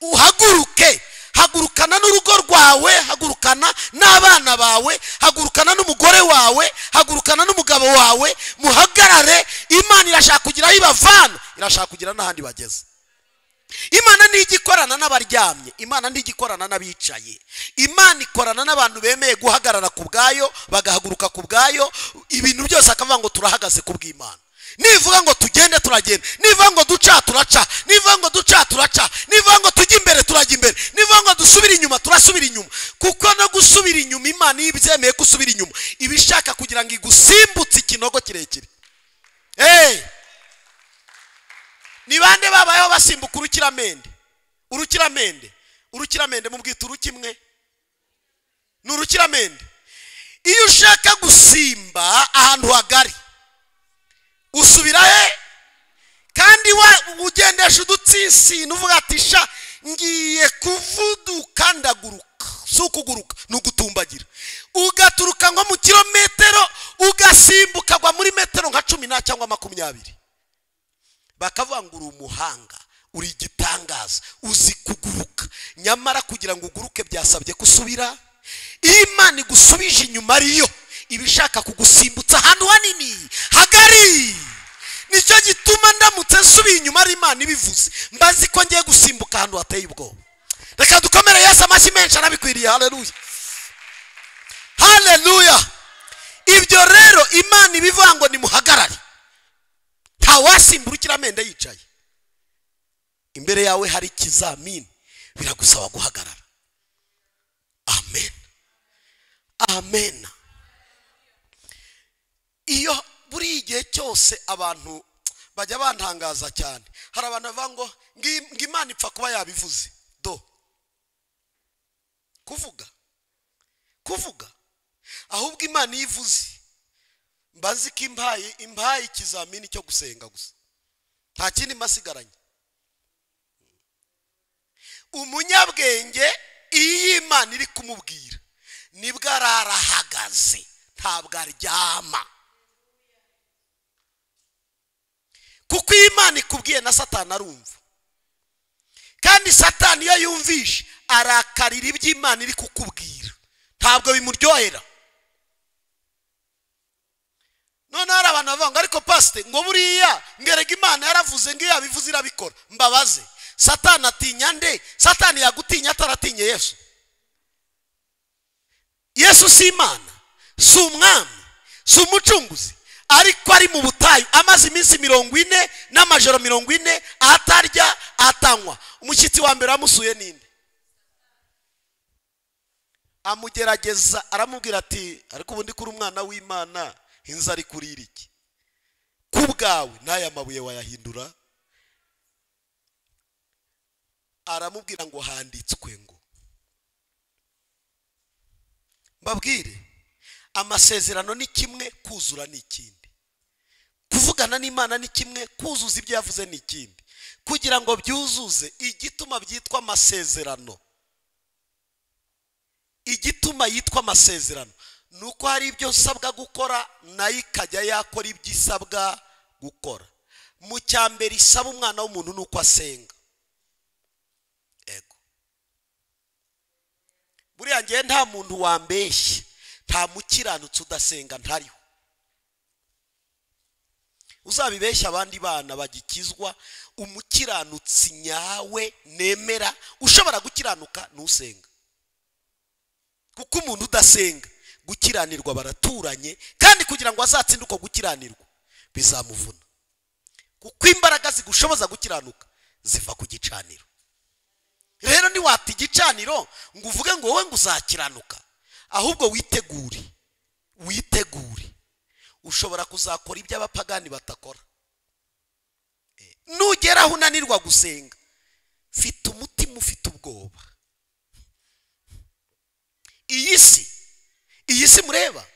Uhaguruke, hagurukana n'urugo rwawe, hagurukana n'abana bawe, hagurukana n'umugore wawe, hagurukana n'umugabo wawe, muhagarare. Imana irashaka kugira aho ibavana, irashaka kugira n'ahandi bageze. Imana ntigikorana n'abaryamye, Imana ntigikorana n'abicaye. Imana ikorana n'abantu bemeye guhagarara ku bwayo, bagahaguruka ku bwayo, ibintu byose akavuga ngo turahagaze ku bw'Imana. Nivuga ngo tugende turagenda, nivuga ngo duca turaca, nivuga ngo duca turaca, nivuga ngo tujye imbere turajya imbere, nivuga ngo dusubire inyuma turasubira inyuma. Kuko no gusubira inyuma Imana iyo ibyemeye gusubira inyuma ibishaka kugira ngo igusimbutse ikinogo kirekire. Ni bande babayeho basimbuka urukiramende? Urukiramende, urukiramende mubwita urukimwe, ni urukiramende. Iyo ushaka gusimba ahantu hagari usubira he? Kandi ugendesha udutsinsino uvuga ati sha ngiye kuvuduka ndaguruka. Si ukuguruka, ni ugutumbagira. Ugaturuka nko mu kilometero ugasimbuka gwa muri metero nka 10 cyangwa 20. Bakavuga ngo uri umuhanga, uri igitangaza, uzi kuguruka. Nyamara kugira ngo uguruke byasabye kusubira. Imana igusubije inyuma ariyo ibishaka kugusimbutsa ahantu hanini hagari. Nicyo gituma ndamutse nsubiye inyuma ari Imana ibivuze, mbazi ko ngiye gusimbuka ahantu hateye ubwoba. Reka dukomere Yesu amashyi menshi, arabikwiriye. Haleluya, haleluya. Ibyo rero Imana ibivuga ngo nimuhagarare. Ntawasimbura urukiramende yicaye. Imbere yawe hari ikizamini, biragusaba guhagarara. Amen, amen. Iyo buri igihe cyose abantu bajya bantangaza cyane, hari abantu bavuga ngo Imana ipfa kuba yabivuze. Do kuvuga kuvuga, ahubwo Imana ivuze mbazi ko impaye ikizamini cyo gusenga gusa, nta kindi masigaranye. Umunyabwenge iyo Imana iri kumubwira nibwo arahagaze, ntabwo aryama. Kuko Imana ikubwiye na Satani arumva, kandi Satani iyo yumvishe arakarira ibyo Imana iri kukubwira, ntabwo bimuryohera. None hari abantu bavuga ngo ariko pasite ngo buriya ngerega Imana yaravuze ngo iyo yabivuze irabikora. Mbabaze, Satani atinya nde? Satani yagutinya ataratinye Yesu? Yesu si Imana, Si umwami, si umucunguzi, ariko ari mu butayu amaze iminsi 40 n'amajoro 40 atarya atanywa. Umushyitsi wa mbere amusuye ninde? Amugerageza aramubwira ati ariko ubundi kuri umwana w'Imana inzara ikurira iki? Ku bwawe n'aya mabuye wayahindura. Aramubwira ngo handitswe ngo. Mbabwire, amasezerano ni kimwe, kuzura ni ikindi. Kuvugana n'Imana ni kimwe, kuzuza ibyo yavuze ni ikindi. Kugira ngo byuzuze, igituma byitwa amasezerano, igituma yitwa amasezerano nuko hari ibyo nsabwa gukora nayo ikajya yakora ibyo isabwa gukora. Mu cyambere isaba umwana w'umuntu nuko asenga. Ego, buriya ngiye nta muntu wambeshye, nta mukiranutsi udasenga ntariho. Uzabibeshya abandi bana bagikizwa, umukiranutsi nyawe nemera ushobora gukiranuka nusenga. Kuko umuntu udasenga gukiranirwa baraturanye, kandi kugira ngo azatsinde uko gukiranirwa bizamuvuna. Kuko imbaraga zigushoboza gukiranuka ziva ku gicaniro. Rero ntiwata igicaniro ngo uvuge ngo wowe ngo uzakiranuka, ahubwo witegure, witegure. Ushobora kuzakora ibyo abapagani batakora. Nugera aho unanirwa gusenga, fite umutima ufite ubwoba. Iyi si mureba,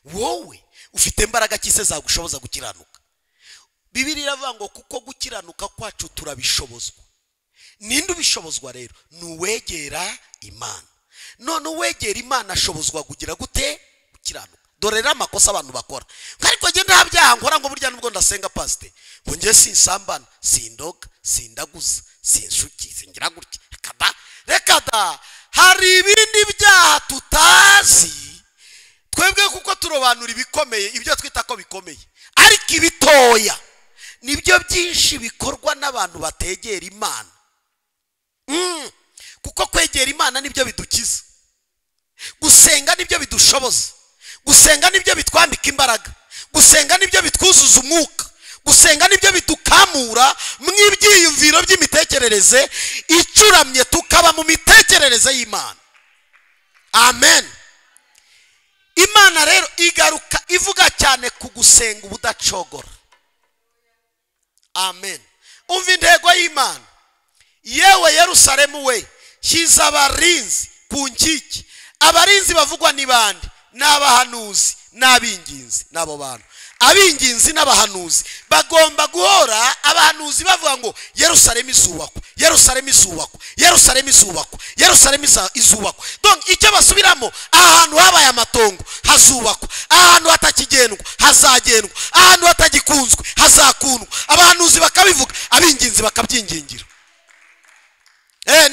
wowe ufite imbaraga kise zagushoboza gukiranuka. Bibiliya iravuga ngo kuko gukiranuka kwacu turabishobozwa. Ninde ubishobozwa rero? Ni uwegera Imana. None uwegera Imana ashobozwa kugira gute? Gukiranuka. Dore rero amakosa abantu bakora. Ariko njye nta byaha nkora, ngo burya nubwo ndasenga pastor, ngo njye sinsambana, sindoga, sindaguza, sinshuki, singira gutya. Reka da, hari ibindi byaha tutazi twebwe kuko turobanura ibikomeye, ibyo twita ko bikomeye, ariko ibitoya nibyo byinshi bikorwa n'abantu bategera Imana. Kuko kwegera Imana nibyo bidukiza, gusenga nibyo bidushoboza, gusenga nibyo bitwambika imbaraga, gusenga nibyo bitwuzuza umwuka, gusenga nibyo bidukamura mu ibyiyumviro by'imitekerereze icuramye, tukaba mu mitekerereze y'Imana. Amen. Imana rero igaruka ivuga cyane ku gusenga ubudacogora. Amen. Umva intego y'Imana. Yewe Yerusalemu we, shyize abarinzi ku nkike. Abarinzi bavugwa ni bande? N'abahanuzi n'abinginzi. N'abo bantu abinginzi n'abahanuzi bagomba guhora abahanuzi bavuga ngo Yerusalemu izubakwa, Yerusalemu izubakwa, Yerusalemu izubakwa, Yerusalemu izubakwa. Donc icyo basubiramo, ahantu habaye amatongo hazubakwa, ahantu hatakigendwa hazagendwa, ahantu hatagikunzwe hazakundwa. Abahanuzi bakabivuga, abinginzi bakabyingingira.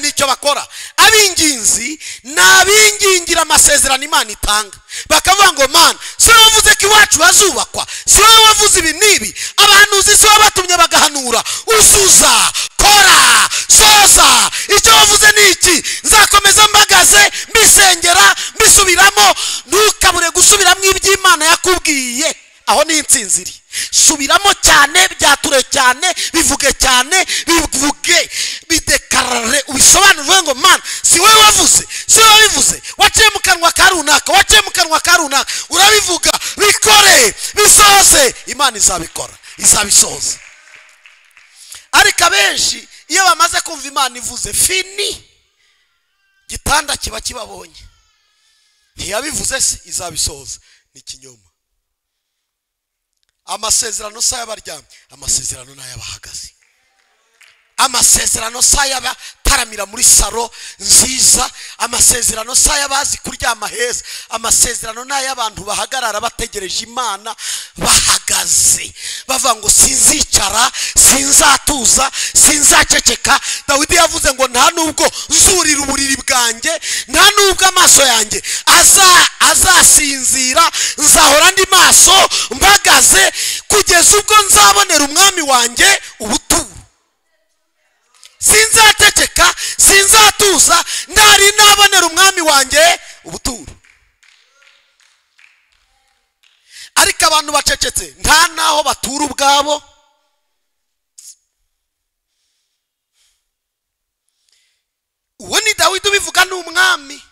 Nicyo bakora. Abinginzi n'abingingira amasezerano Imana itanga, bakavuga ngo Mana, si wowe wavuze ko iwacu hazubakwa, si wowe wavuze ibi n'ibi, abahanuzi si wowe batumye bagahanura, uzuza, kora, soza, icyo wavuze ni iki, nzakomeza mbagaze, mbisengera, mbisubiramo. Ntukabure gusubiramo iby'Imana yakubwiye. Aho ni intsinzi iri. Subiramo cyane, byature cyane, bivuge cyane, bivuge, bidekarare, ubisobanure ngo Mana, si wowe wavuze, si wowe wabivuze, waciye mu kanwa ka runaka, waciye mu kanwa ka runaka, urabivuga, bikore, bisoze. Imana izabikora, izabisoza. Ariko abenshi iyo bamaze kumva Imana ivuze fini, gitanda kiba kibabonye, ntiyabivuze se izabisoza, ni ikinyoma. Amasezerano si ay'abaryamye, amasezerano ni ay'abahagaze. Amasezerano si ay'abataramira muri saro nziza, amasezerano si ay'abazi kuryama heza, amasezerano ni ay'abantu bahagarara bategereje Imana, bahagaze bavuga ngo sinzicara, sinzatuza, sinzaceceka. Dawidi yavuze ngo nta nubwo nzurira uburiri bwanjye, nta nubwo amaso yanjye azasinzira, nzahora ndi maso mbagaze kugeza ubwo nzabonera umwami wanjye ubuturo. Sinzaceceka, sinzatuza, ntari nabonera umwami wanjye ubuturo. Ariko abantu bacecetse nta naho batura ubwabo. Uwo ni Dawidi ubivuga, ni umwami.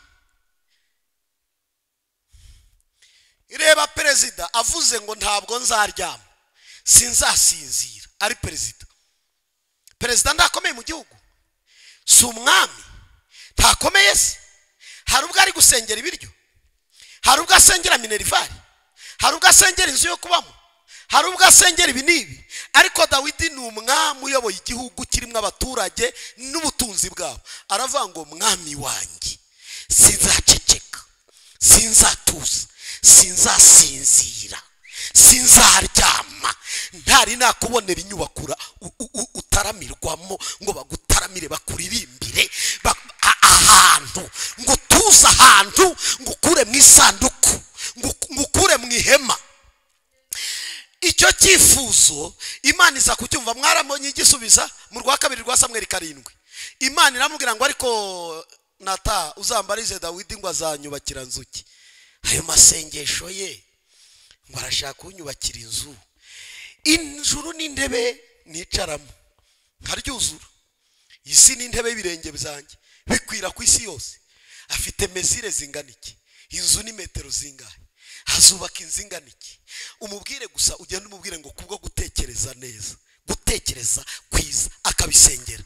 Reba perezida avuze ngo ntabwo nzaryama, sinzasinzira, ari perezida. Perezida ndakomeye mu gihugu, si umwami, ntakomeye se? Hari ubwo ari gusengera ibiryo, hari ubwo asengera minerivare, hari ubwo asengera inzu yo kubamo, hari ubwo asengera ibi n'ibi. Ariko Dawidi ni umwami uyoboye igihugu kirimo abaturage n'ubutunzi bwabo. Aravuga ngo mwami wanjye, sinzaceceka, sinzatuza, sinzasinzira, sinzaryama ntari nakubonera inyubakura utaramirwamo, ngo bagutaramire bakuririmbire ahantu, ngo tuze ahantu, ngo ukure mu isanduku, ngo ukure mu ihema. Icyo cyifuzo Imana iza kucyumva. Mwaramonye igisubiza mu rwa kabiri rwa Samweli 7. Imana iramubwira ngo ariko Nata uzambarize Dawidi ngo azanyubakira nzuki. Ayo masengesho ye ngo arashaka kunyubakira inzu, injuru n'intebe nicaramo nkaryuzura, isi n'intebe y'ibirenge byanjye bikwira ku isi yose. Afite mesire zingana iki? Inzu ni metero zingahe? Hazubaka inzu ingana iki? Umubwire gusa, ugende umubwire ngo kubwo gutekereza neza, gutekereza kwiza, akabisengera.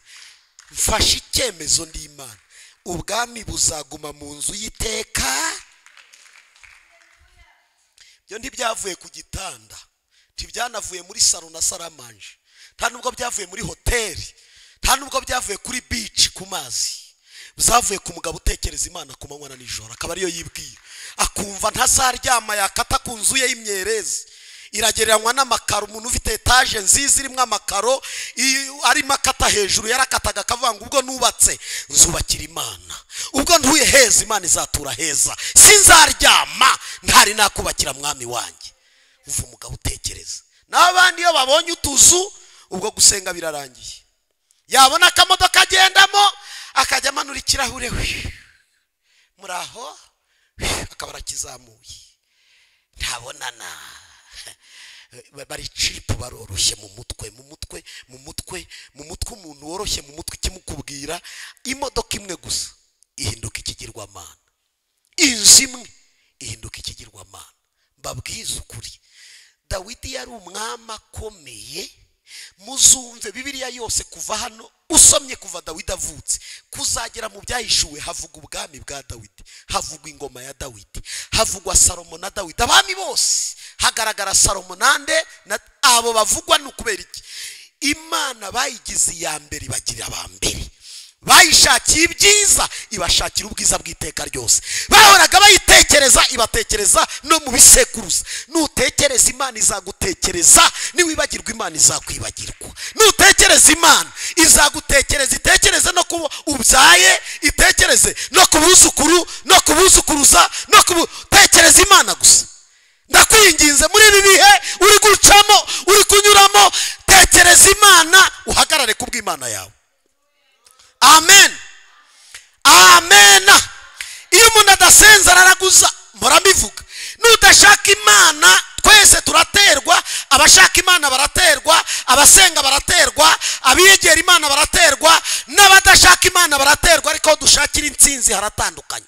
Mfashe icyemezo ndi Imana, ubwami buzaguma mu nzu y'iteka. Byo ntibyavuye ku gitanda, ntibyanavuye muri salo na saramanje, nta nubwo byavuye muri hoteli, nta nubwo byavuye kuri beach ku mazi. Byavuye ku mugabo utekereza Imana ku manywa na nijoro, akaba ariyo yibwira, akumva ntazaryama yakata ku nzu ye y'imyerezi iragereranywa n'amakaro. Umuntu ufite etaje nziza irimo amakaro arimo akata hejuru, yarakataga akavuga ngo ubwo nubatse nzubakira Imana, ubwo ntuye heza Imana izatura heza, sinzaryama ntari nakubakira mwami wanjye. Uva umugabo utekereza. N'abandi iyo babonye utuzu ubwo gusenga birarangiye, yabona akamodoka agendamo akajya amanura ikirahure muri aho akaba arakizamuye, ntabonana. Bari cipu, baroroshye mu mutwe, mu mutwe, mu mutwe, mu mutwe. Umuntu woroshye mu mutwe ikimukubwira imodoka imwe gusa ihinduka ikigirwamana, inzu imwe ihinduka ikigirwamana. Mbabwiza ukuri, Dawidi yari umwami akomeye. Muzumve Bibiliya yose kuva hano usomye kuva Dawidi avutse kuzagera mu byahishuwe, havuga ubwami bwa Dawidi, havugwa ingoma ya Dawidi, havugwa Salomo na Dawidi, abami bose hagaragara Salomo nande na abo bavugwa. Ni ukubera iki? Imana bayigize iya mbere, ibagirira aba mbere, bayishakiye ibyiza, ibashakira ubwiza bw'iteka ryose. Bahoraga bayitekereza, ibatekereza no mu bisekuruza. Nutekereza Imana izagutekereza, niwibagirwa Imana izakwibagirwa. Nutekereza Imana izagutekereza, itekereze no kuba ubyaye, itekereze no ku buzukuru, no ku buzukuruza, no kutekereza Imana gusa. Ndakwinginze muri ibi bihe uri gucamo, uri kunyuramo, tekereza Imana, uhagarare ku bw'Imana yawe. Amen, amen. Iyo umuntu adasenza araraguza, mpora mbivuga. Nudashaka Imana twese turaterwa, abashaka Imana baraterwa, abasenga baraterwa, abiyegera Imana baraterwa, n'abadashaka Imana baraterwa. Ariko dushakira intsinzi haratandukanye.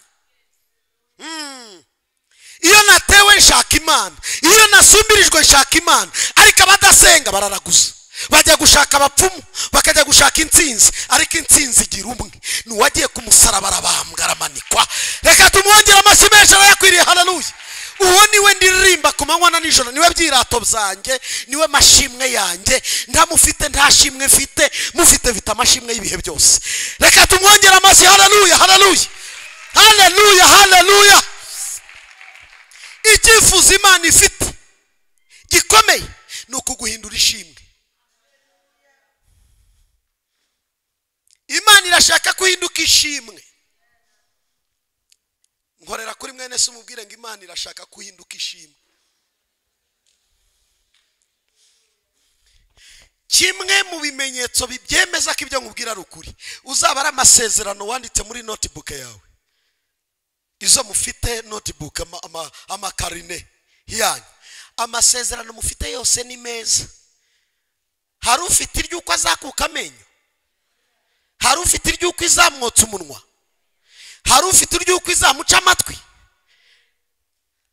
Iyo natewe nshaka Imana, iyo nasumbirijwe nshaka Imana, ariko abadasenga bararaguza, bajya gushaka abapfumu, bakajya gushaka intsinzi. Ariko intsinzi igira umwe, ni uwagiye ku musaraba arabambwa aramanikwa. Reka tumwongere amashyi menshi, arayakwiriye. Haleluya. Uwo niwe ndirimba ku manywa na nijoro, niwe byirato byanjye, niwe mashimwe yanjye. Ntamufite nta shimwe mfite, mufite mfite amashimwe y'ibihe byose. Reka tumwongere amashyi. Haleluya, haleluya, haleluya, haleluya. Icyifuzo Imana ifite gikomeye ni ukuguhindura ishimwe. Imana irashaka kuhinduka ishimwe. Nkorera kuri mwene se umubwire ngo Imana irashaka kuhinduka ishimwe. Kimwe mu bimenyetso bibyemeza ko ibyo nkubwira ari ukuri, uzaba ari amasezerano wanditse muri notebook yawe. Izo mufite notebook, amakarine yanyu, Amasezerano mufite yose ni meza. Hari ufite iry'uko azakuka amenyo, hari ufite iry'uko izamwotsa umunwa, hari ufite iry'uko izamuca amatwi.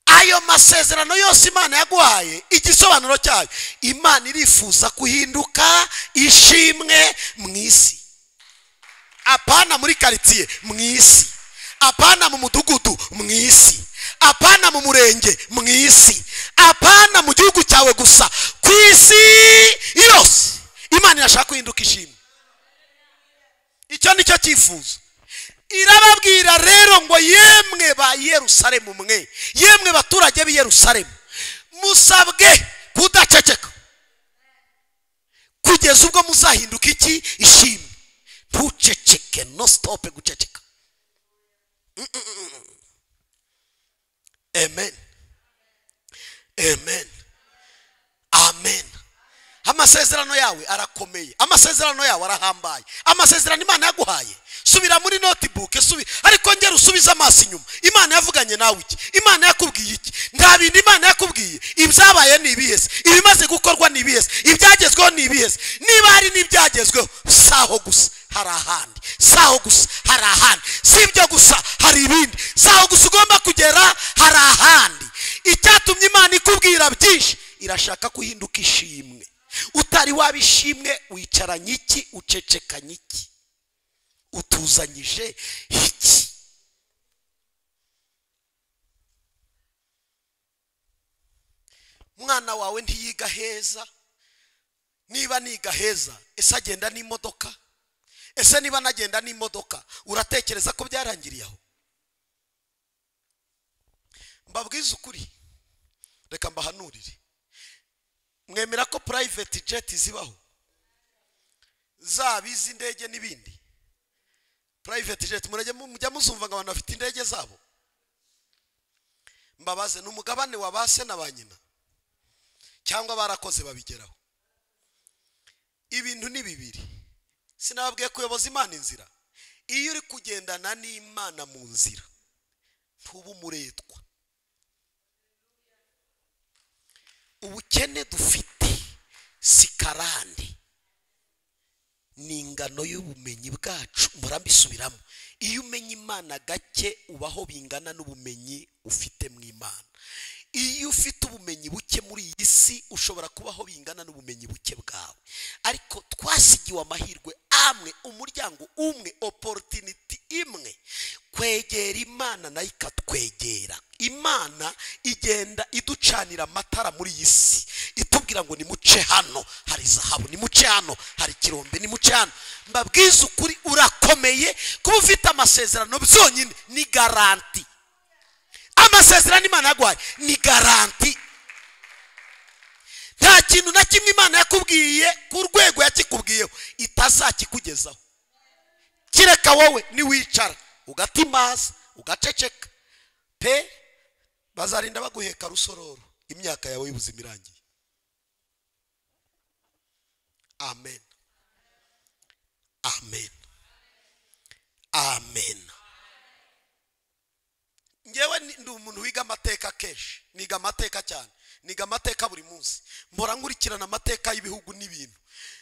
Ayo masezerano yose Imana yaguhaye, igisobanuro cyayo, Imana irifuza kuhinduka ishimwe mu isi. Apana muri quartier, mu isi. Apana mu mudugudu, mu isi. Apana mu murenge, mu isi. Apana mu gihugu cyawe gusa, ku isi yose. Imana irashaka kuhinduka ishimwe. Icyo nicyo cyifuzo. Irababwira rero ngo yemwe ba Yerusalemu mwe, yemwe baturage b'i Yerusalemu, musabwe kudaceceka kugeza ubwo muzahinduka iki? Ishimwe. Ntuceceke, no stop guceceka. Amen. Amen. Amen. Amasezerano yawe arakomeye, amasezerano yawe arahambaye, amasezerano Imana yaguhaye. Subira muri notebook, ariko ngera usubiza amaso inyuma. Imana yavuganye nawe iki? Imana yakubwiye iki? Nta bintu Imana yakubwiye. Ibyabaye ni ibihese, ibimaze gukorwa ni ibihese, ibyagezweho ni ibihese. Niba hari n'ibyagezweho, saho gusa hari ahandi, saho gusa hari ahandi, si ibyo gusa hari ibindi, saho gusa ugomba kugera hari ahandi. Icyatumye Imana ikubwira byinshi, irashaka kuhinduka ishimwe. Utari wabishimwe wicaranye iki? Ucecekanye iki? Utuzanyije iki? Mwana wawe ntiyiga heza. Niba niga heza, ese agenda n'imodoka? Ese niba nagenda n'imodoka, uratekereza ko byarangiriye aho? Mbabwize ukuri, reka mbahanurire. Mwemera ko private jet zibaho, zaba iz'indege n'ibindi? Private jet mujya muzumva ngo abantu bafite indege zabo. Mbabaze, ni umugabane wa base na ba nyina cyangwa barakoze babigeraho? Ibintu ni bibiri. Sinababwiye kuyoboza Imana inzira. Iyo uri kugendana n'Imana mu nzira, ntuba umuretwa. Ubukene dufite si karande, ni ingano y'ubumenyi bwacu. Murambisubiramo, iyo umenya Imana gake ubaho bingana n'ubumenyi ufite mu Imana. Iyo ufite ubumenyi buke muri iyi si, ushobora kubaho bingana n'ubumenyi buke bwawe. Ariko twasigiwe amahirwe amwe, umuryango umwe, opportunity imwe, kwegera Imana nayo ikatwegera. Imana igenda iducanira amatara muri iyi si, itubwira ngo nimuce hano hari zahabu, nimuce hano hari kirombe, nimuce hano. Mbabwize ukuri, urakomeye kuba ufite amasezerano byonyine ni garanti. Amasezerano Imana yaguhaye ni garanti. Nta kintu na kimwe Imana yakubwiye ku rwego yakikubwiyeho itazakikugezaho, kireka wowe niwicara ugatimaza ugaceceka pe. Bazarinda baguheka rusororo imyaka yawe y'ubuzima irangiye. Amen. Amen. Amen. Ngewe ndi umuntu wiga amateka kenshi, niga amateka cyane, niga amateka buri munsi. Mpora nkurikirana amateka y'ibihugu n'ibintu.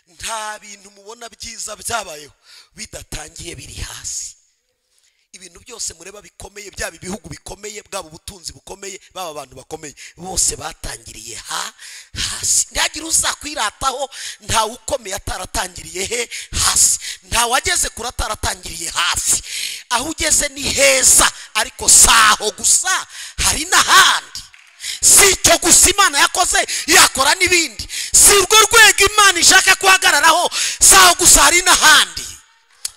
Nta bintu mubona byiza byabayeho bidatangiye biri hasi. Ibintu byose mureba bikomeye, byaba ibihugu bikomeye, bwaba ubutunzi bukomeye, baba abantu bakomeye, bose batangiriye hasi. Ntihagira uzakwirataho, nta ukomeye ataratangiriye he hasi, nta wageze kure ataratangiriye hafi. Aho ugeze ni heza, ariko saho gusa hari n'ahandi. Si icyo gusa Imana yakoze, yakora n'ibindi. Si urwo rwego Imana ishaka guhagararaho, saho gusa hari n'ahandi.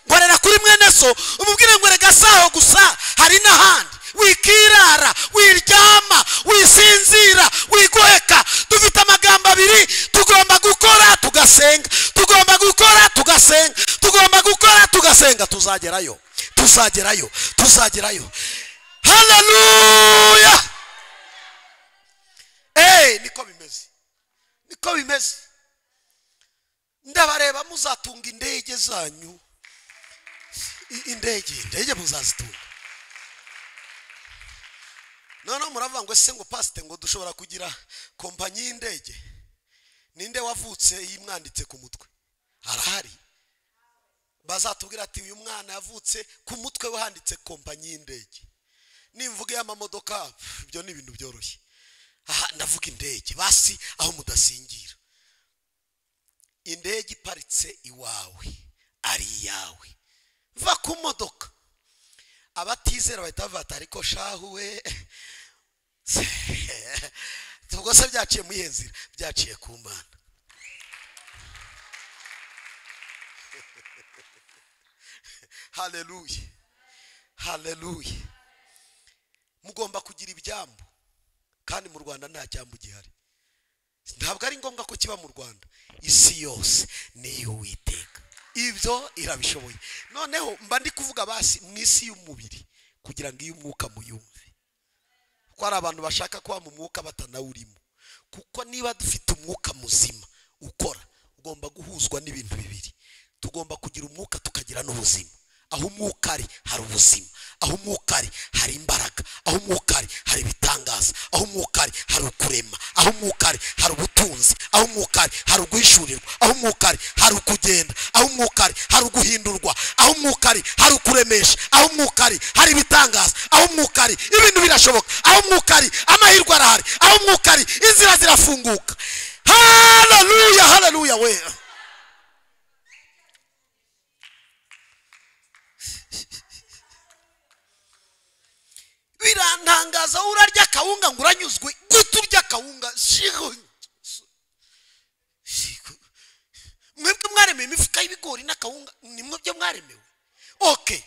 Ngorera kuri mwene so, umubwire ngo rega saho gusa hari n'ahandi. Wikirara, wiryama, wisinzira, wigoheka. Dufite amagambo abiri, tugomba gukora tugasenga, tugomba gukora tugasenga, tugomba gukora tugasenga. Tuzagerayo, tuzagerayo, tuzagerayo. Haleluya. Niko bimeze, niko bimeze. Ndabareba muzatunga indege zanyu, indege muzazitunga. None muravuga ngo ese ngo pasite ngo dushobora kugira kompanyi y'indege. Ninde wavutse yimwanditse ku mutwe? Arahari. Bazatubwira ati uyu mwana yavutse ku mutwe we handitse kompanyi y'indege. Nimvuga y'amamodoka ibyo ni ibintu byoroshye. Aha ndavuga indege basi aho mudasingira. Indege iparitse iwawe ari iyawe, va ku modoka. Abatizera bahita bata ariko shahu we ubwo se byaciye mu nzira, byaciye ku Mana. Haleluya, haleluya. Mugomba kugira ibyambu, kandi mu Rwanda nta cyambu gihari. Ntabwo ari ngombwa ko kiba mu Rwanda, isi yose niyo Uwiteka, ibyo irabishoboye. Noneho mba ndi kuvuga basi mu isi y'umubiri kugira ngo iyo umwuka muyumve, kuko hari abantu bashaka kuba mu mwuka batanawurimo. Kuko niba dufite umwuka muzima ukora, ugomba guhuzwa n'ibintu bibiri. Tugomba kugira umwuka tukagira n'ubuzima. Aho umwuka ari hari ubuzima, aho umwuka ari hari imbaraga, aho umwuka ari hari ibitangaza, aho umwuka ari hari ukurema, aho umwuka ari hari ubutunzi, aho umwuka ari hari uguhishurirwa, aho umwuka ari hari ukugenda, aho umwuka ari hari uguhindurwa, aho umwuka ari hari ukuremesha, aho umwuka ari hari ibitangaza, aho umwuka ari ibintu birashoboka, aho umwuka ari amahirwe arahari, aho umwuka ari inzira zirafunguka. Haleluya, haleluya we. Birantangaza urarya kawunga ngo uranyuzwe. Gute urya kawunga? Mwebwe mwaremewe imifuka y'ibigori n'akawunga, nimwe byo mwaremewe. Okay,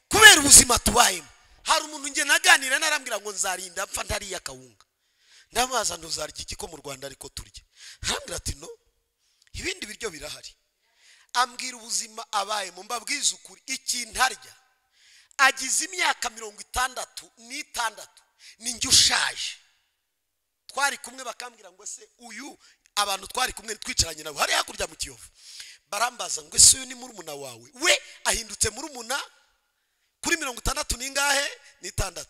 kubera ubuzima tubayemo, hari umuntu nge naganira narambwira ngo nzarinda mpfa ntariya kawunga. Ndamubaza ntuzarya iki ko mu Rwanda ariko turya? Arambwira ati no, ibindi biryo birahari. Ambwira ubuzima abayemo. Mbabwiza ukuri, ikintu arya agize imyaka 66 ninjye ushaje. Twari kumwe bakambwira ngo se uyu, abantu twari kumwe twicaranye nabo hari hakurya mu Kiyovu, barambaza ngo ese uyu ni murumuna wawe? We ahindutse murumuna kuri 60 ningahe? Ni 6.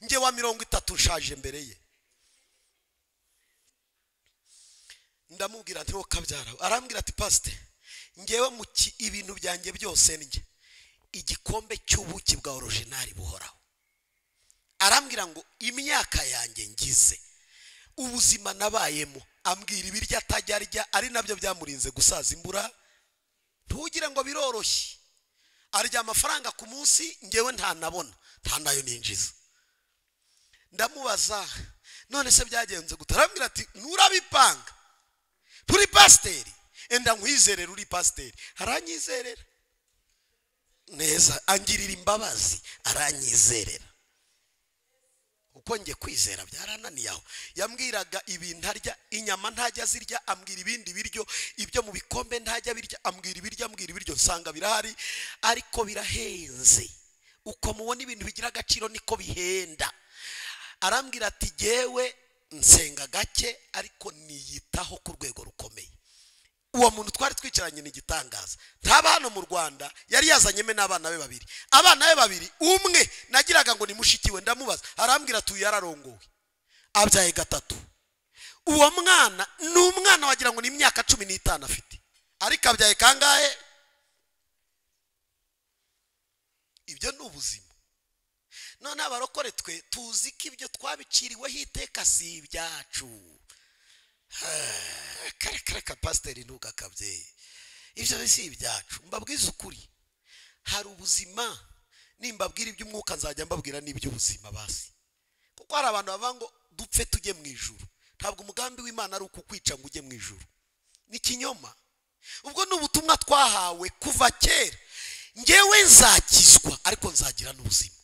Nge wa 30 nshaje mbere ye. Ndamubwira nti wo kabyara. Arambwira ati pastor, ngewe mu ibintu byanjye byose njye igikombe cy'ubuki bwa original buhoraho. Arambwira ngo imyaka yanjye ngize, ubuzima nabayemo, ambwira ibiryo atajya arya ari nabyo byamurinze gusaza imbura. Ntugire ngo biroroshye, arya amafaranga ku munsi, ngewe ntanabona, nta nayo ninjiza. Ndamubaza none se byagenze gute? Arambwira ati nurabipanga, turi pasiteri, enda nkwizerera uri pasiteri. Aranyizerera neza, angirira imbabazi, aranyizerera. Uko nge kwizera byarananiye aho. Yambwiraga ibintu arya, inyama ntajya zirya, ambwira ibindi biryo, ibyo mu bikombe ntajya birya, ambwira ibiryo, ambwira ibiryo, nsanga birahari ariko birahenze. Uko mubona ibintu bigira agaciro niko bihenda. Arambwira ati jewe nsenga gake ariko niyitaho ku rwego rukomeye. Uwo muntu twari twicaranye ni igitangaza. Ntaba hano mu Rwanda, yari yazanyeme n'abana be babiri. Abana be babiri, umwe nagiraga ngo ni mushiki we, ndamubaza, arambwira ati uyu yararongowe, abyaye 3. Uwo mwana ni umwana wagira ngo ni imyaka 15 afite, ariko abyaye kangahe? Ibyo ni ubuzima. None abarokore twe tuzi ko ibyo twabiciriweho iteka si ibyacu. Kare pasiteri ntugakabye, ibyo si ibyacu. Mbabwiza ukuri, hari ubuzima. Nimbabwira iby'umwuka nzajya mbabwira n'iby'ubuzima basi, kuko hari abantu bavuga ngo dupfe tujye mu ijuru. Ntabwo umugambi w'Imana ari ukukwica ngo ujye mu ijuru, ni kinyoma. Ubwo ni ubutumwa twahawe kuva kera. Ngewe nzakizwa ariko nzagira n'ubuzima.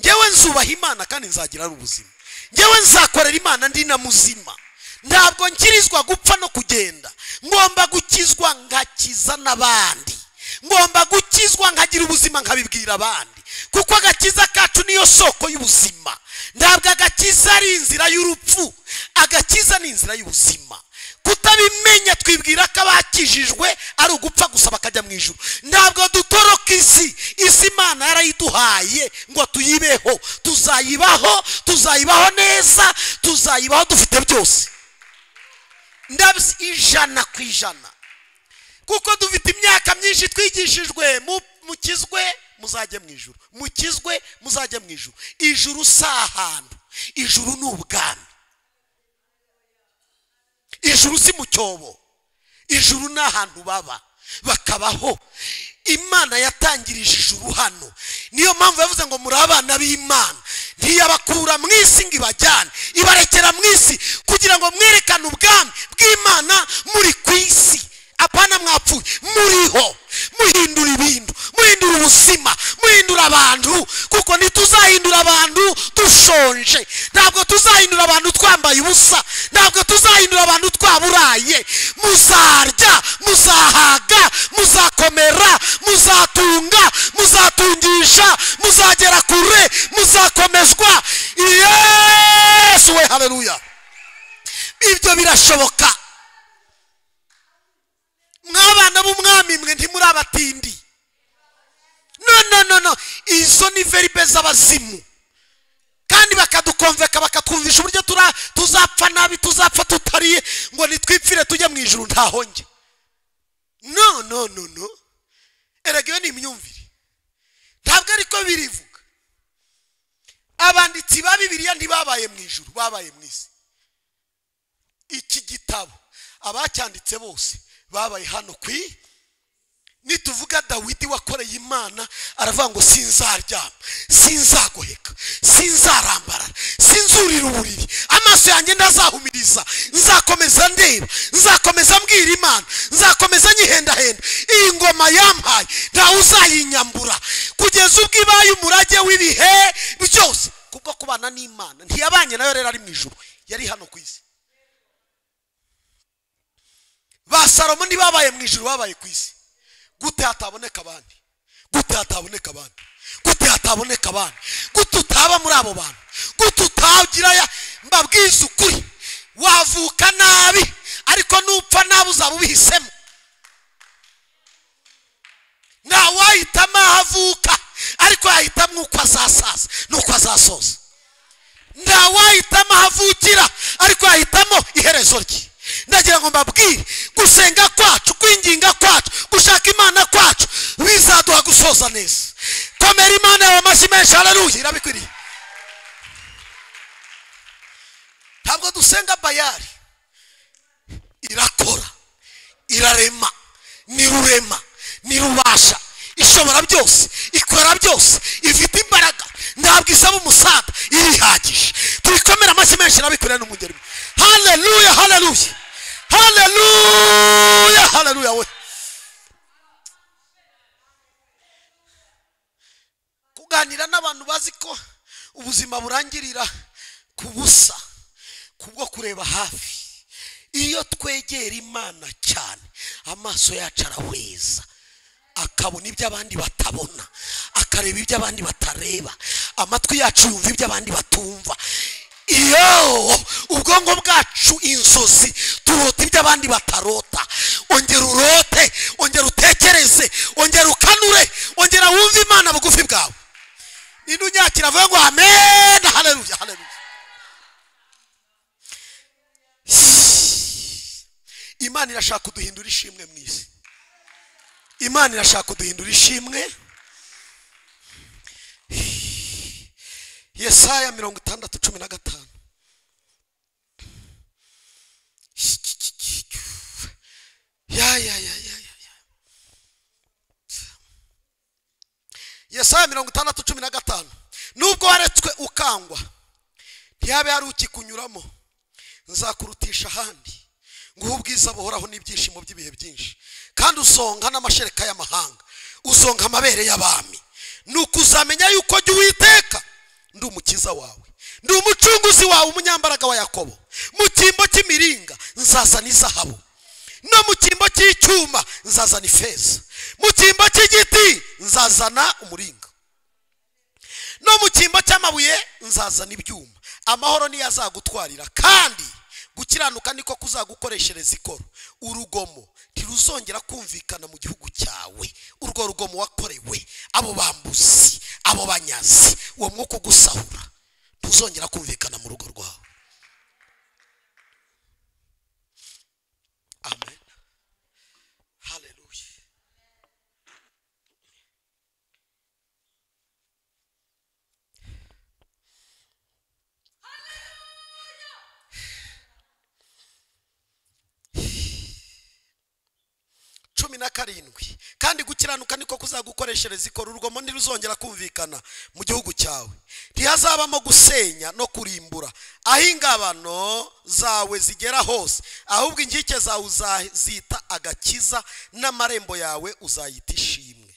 Ngewe nzubaha Imana kandi nzagira n'ubuzima. Ngewe nzakorera Imana ndi na muzima. Ntabwo nkirizwa gupfa no kugenda, ngomba gukizwa ngakiza n'abandi, ngomba gukizwa nkagira ubuzima nkabibwira abandi, kuko agakiza kacu niyo soko y'ubuzima. Ntabwo agakiza ari inzira y'urupfu, agakiza ni inzira y'ubuzima. Kutabimenya twibwira ko abakijijwe ari ugupfa gusa bakajya mu ijuru. Ntabwo dutoroka isi. Isi Imana yarayiduhaye ngo tuyibeho. Tuzayibaho, tuzayibaho neza, tuzayibaho dufite byose. Ndabs 100%. Kuko dufite imyaka myinshi twigishijwe, mukizwe muzajye mu ijuru, mukizwe muzajye mu ijuru. Ijuru si ahantu, ijuru ni ubwami. Ijuru si mu cyobo, ijuru ni ahantu baba bakabaho. Imana yatangirije ijuru hano. Niyo mpamvu yavuze ngo muri abana b'Imana. Ntiyabakura mu isi ngo ibajyane, ibarekera mu isi kugira ngo mwerekane ubwami bw'Imana muri ku isi. Apana mwapfuye, muriho, muhindura ibintu, muhindura ubuzima, muhindura abantu. Kuko ntituzahindura abantu dushonje, ntabwo tuzahindura abantu twambaye ubusa, ntabwo tuzahindura abantu twaburaye. Muzarya, muzahaga, muzakomera, muzatunga, muzatungisha, muzagera kure, muzakomezwa. Yesu we, haleluya. Ibyo birashoboka. Mwabana b'umwami mwe ntimuri abatindi. No no no no, izo ni verbe z'abazimu. Kandi bakadukonveka, bakatwumvisha uburyo tuzapfa nabi, tuzapfa tutariye, ngo nitwipfire tujye mu ijuru ntaho njye. No no no no, erega iyo ni imyumvire, ntabwo ariko birivuga. Abanditsi ba Bibiliya ntibabaye mu ijuru, babaye mu isi. Iki gitabo abacyanditse bose babaye hano kwi. Nituvuga Dawidi wakoreye Imana aravuga ngo sinzaryama, sinzagoheka, sinzarambarara, sinzurira uburiri, amaso yanjye ndazahumiriza, nzakomeza ndeba, nzakomeza mbwira Imana, nzakomeza nyihendahenda. Iyi ngoma yampaye ntawe uzayinyambura kugeza ubwo ibaye umurage w'ibihe byose. Kubwo kubana n'Imana, ntiyabanye nayo rero ari mu ijuru, yari hano ku isi. Ba Salomo ntibabaye mu ijuru, babaye ku isi. Gute hataboneka abandi? Gute hataboneka abandi? Gute hataboneka abandi? Gute utaba muri abo bantu? Gute utagira ya mbabwiza ukuri? Wavuka nabi ariko nupfa nabi uzaba ubihisemo. Nta wahitamo aho avuka ariko yahitamo uko azasaza n'uko azasoza. Nta wahitamo aho avukira ariko yahitamo iherezo rye. Ndagira ngo mbabwire, gusenga kwacu, kwinginga kwacu, gushaka Imana kwacu bizaduha gusoza neza. Komera Imana yawe amashyi menshi, haleluya, irabikwiriye. Ntabwo dusenga Bayali, irakora, irarema, nirurema, nirubasha, ishobora byose, ikora byose, ifite imbaraga, ntabwo isaba umusada, irihagije. Tuyikomera amashyi menshi, irabikwiriye n'umugeri. Haleluya, haleluya, haleluya, haleluya we. Kuganira n'abantu bazi ko ubuzima burangirira ku busa, kubwo kureba hafi. Iyo twegera Imana cyane, amaso yacu arahweza, akabona ibyo abandi batabona, akareba ibyo abandi batareba, amatwi yacu yumva ibyo abandi batumva. Iyo ubwonko bwacu inzozi turota ibyo abandi batarota. Ongera urote, ongera utekereze, ongera ukanure, ongera wumve Imana bugufi bwawe. Ninde unyakira avuga ngo amen, haleluya, haleluya. Imana irashaka kuduhindura ishimwe mu isi. Imana irashaka kuduhindura ishimwe. Yesaya 60:15. Ya ya ya ya ya. Yesaya 60:15. Nubwo waretswe ukangwa, ntiyabe hari ukikunyuramo, nzakurutisha ahandi, nguhe ubwiza buhoraho n'ibyishimo by'ibihe byinshi. Kandi usonga n'amashereka y'amahanga, usonga amabere y'abami. Nuko uzamenya yuko jya Uwiteka ndi umukiza wawe, ndi umucunguzi wawe, umunyambaraga wa Yakobo. Mu cyimbo cy'imiringa nzazana izahabu, no mu cyimbo cy'icyuma nzazana ifeza, mu cyimbo cy'igiti nzazana umuringa, no mu cyimbo cy'amabuye nzazana ibyuma. Amahoro niyo azagutwarira, kandi Gukiranuka niko kuzagukoreshereza ikoro. Urugomo ntiruzongera kumvikana mu gihugu cyawe. Urwo rugomo wakorewe, abo bambuzi, abo banyazi, uwo mwuka ugusahura ntuzongera kumvikana mu rugo rwawe. Amen. Haleluya. 17. Kandi gukiranuka niko kuzagukoreshereza ikoro. Urugomo ntiruzongera kumvikana mu gihugu cyawe. Ntihazabamo gusenya no kurimbura aho ingabano zawe zigera hose, ahubwo inkike zawe uzazita agakiza, n'amarembo yawe uzayita ishimwe.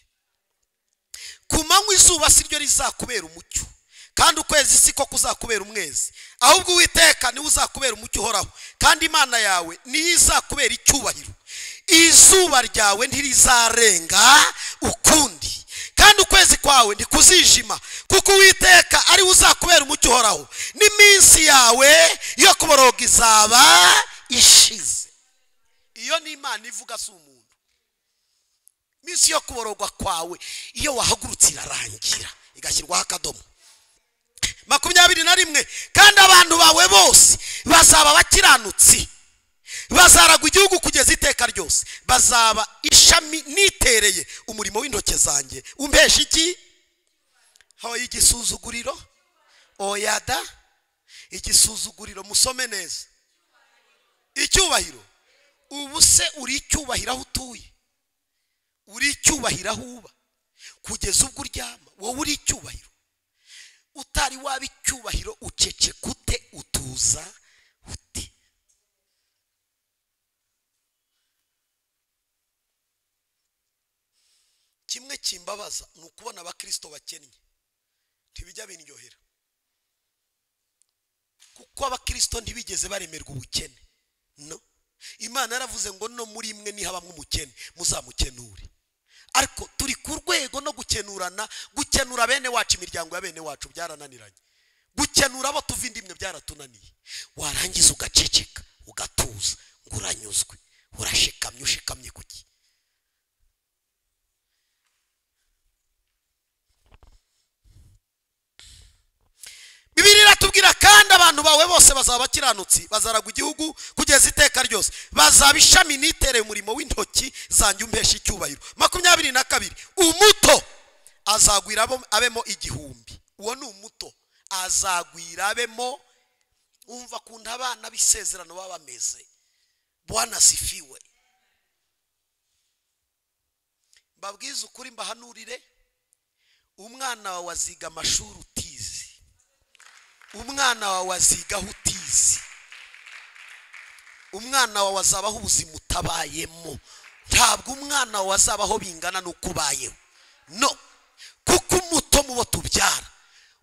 Ku manywa izuba si ryo rizakubera umucyo, kandi ukwezi siko kuzakubera umwezi, ahubwo Uwiteka niwe uzakubera umucyo uhoraho, kandi Imana yawe niyo izakubera icyubahiro. Izuba ryawe ntirizarenga ukundi, kandi ukwezi kwawe ntikuzijima, kuko Uwiteka ari we uzakubera umucyo uhoraho, n'iminsi yawe yo kuboroga izaba ishize. Iyo ni Imana ivuga, si umuntu. Iminsi yo kuborogwa kwawe iyo wahagurutse irarangira, igashyirwaho akadomo. 21. Kandi abantu bawe bose bazaba abakiranutsi, bazaragwa igihugu kugeza iteka ryose, bazaba ishami nitereye umurimo w'intoke zanjye umpesha iki? Hawa igisuzuguriro, oyada igisuzuguriro. Musome neza. Icyubahiro. Ubu se uri icyubahiro aho utuye, uri icyubahiro aho uba, kugeza ubwo uryama wowe uri icyubahiro. Utari waba icyubahiro uceceka ute, utuza ute? Kimwe kimbabaza ni ukubona abakristo bakennye, ntibijya bindyohera, kuko abakristo ntibigeze baremerwa ubukene. No, Imana yaravuze ngo no muri imwe nihabamwe umukene muzamukenure. Ariko turi ku rwego no gukenurana, gukenura bene wacu, imiryango ya bene wacu byarananiranye, gukenura abo tuva indimwe byaratunaniye. Warangiza ugaceceka ugatuza ngo uranyuzwe, urashikamye. Ushikamye kuki? Bibiliya iratubwira kandi abantu bawe bose bazaba abakiranutsi, bazaragwa igihugu kugeza iteka ryose, bazaba ishami nitereye umurimo w'intoki zanjye umpesha icyubahiro. 22. Umuto azagwira abemo igihumbi. Uwo ni umuto azagwira abemo. Umva kunda abana b'isezerano baba bameze. Bwana sifiwe. Mbabwize ukuri, mbahanurire, umwana wawe aziga amashuri utizi, umwana wawe azigaho utizi, umwana wawe azabaho ubuzima utabayemo. Ntabwo umwana wawe azabaho bingana n'uko ubayeho. No, kuko umuto mu bo tubyara,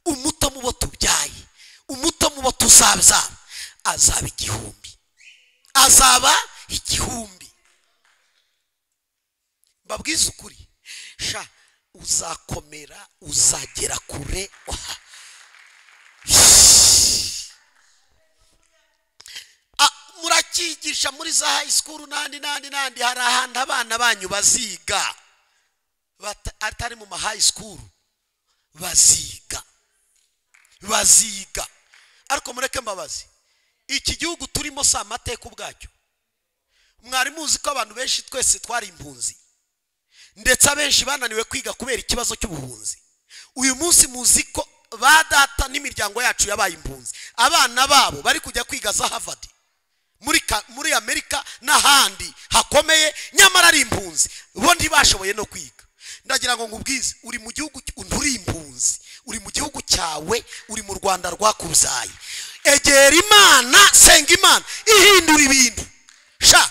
umuto mu bo tubyaye, umuto mu bo tuzabyara azaba igihumbi, azaba igihumbi. Mbabwize ukuri, sha uzakomera, uzagera kure. Murakigisha muri za high school nandi nandi nandi, hari ahantu abana banyu baziga atari mu ma high school, baziga baziga. Ariko mureke mbabazi, iki gihugu turimo si amateka ubwacyo. Mwari muzi ko abantu benshi twese twari impunzi, ndetse abenshi bananiwe kwiga kubera ikibazo cy'ubuhunzi. Uyu munsi muzi ko ba data n'imiryango yacu yabaye impunzi, abana babo bari kujya kwiga za Harvard muri Amerika n'ahandi hakomeye, nyamara ari impunzi, bo ntibashoboye no kwiga. Ndagira ngo nkubwize, uri mu gihugu, nturi impunzi, uri mu gihugu cyawe, uri mu Rwanda rwakubyaye. Egera Imana, senga Imana ihindura ibintu. Sha,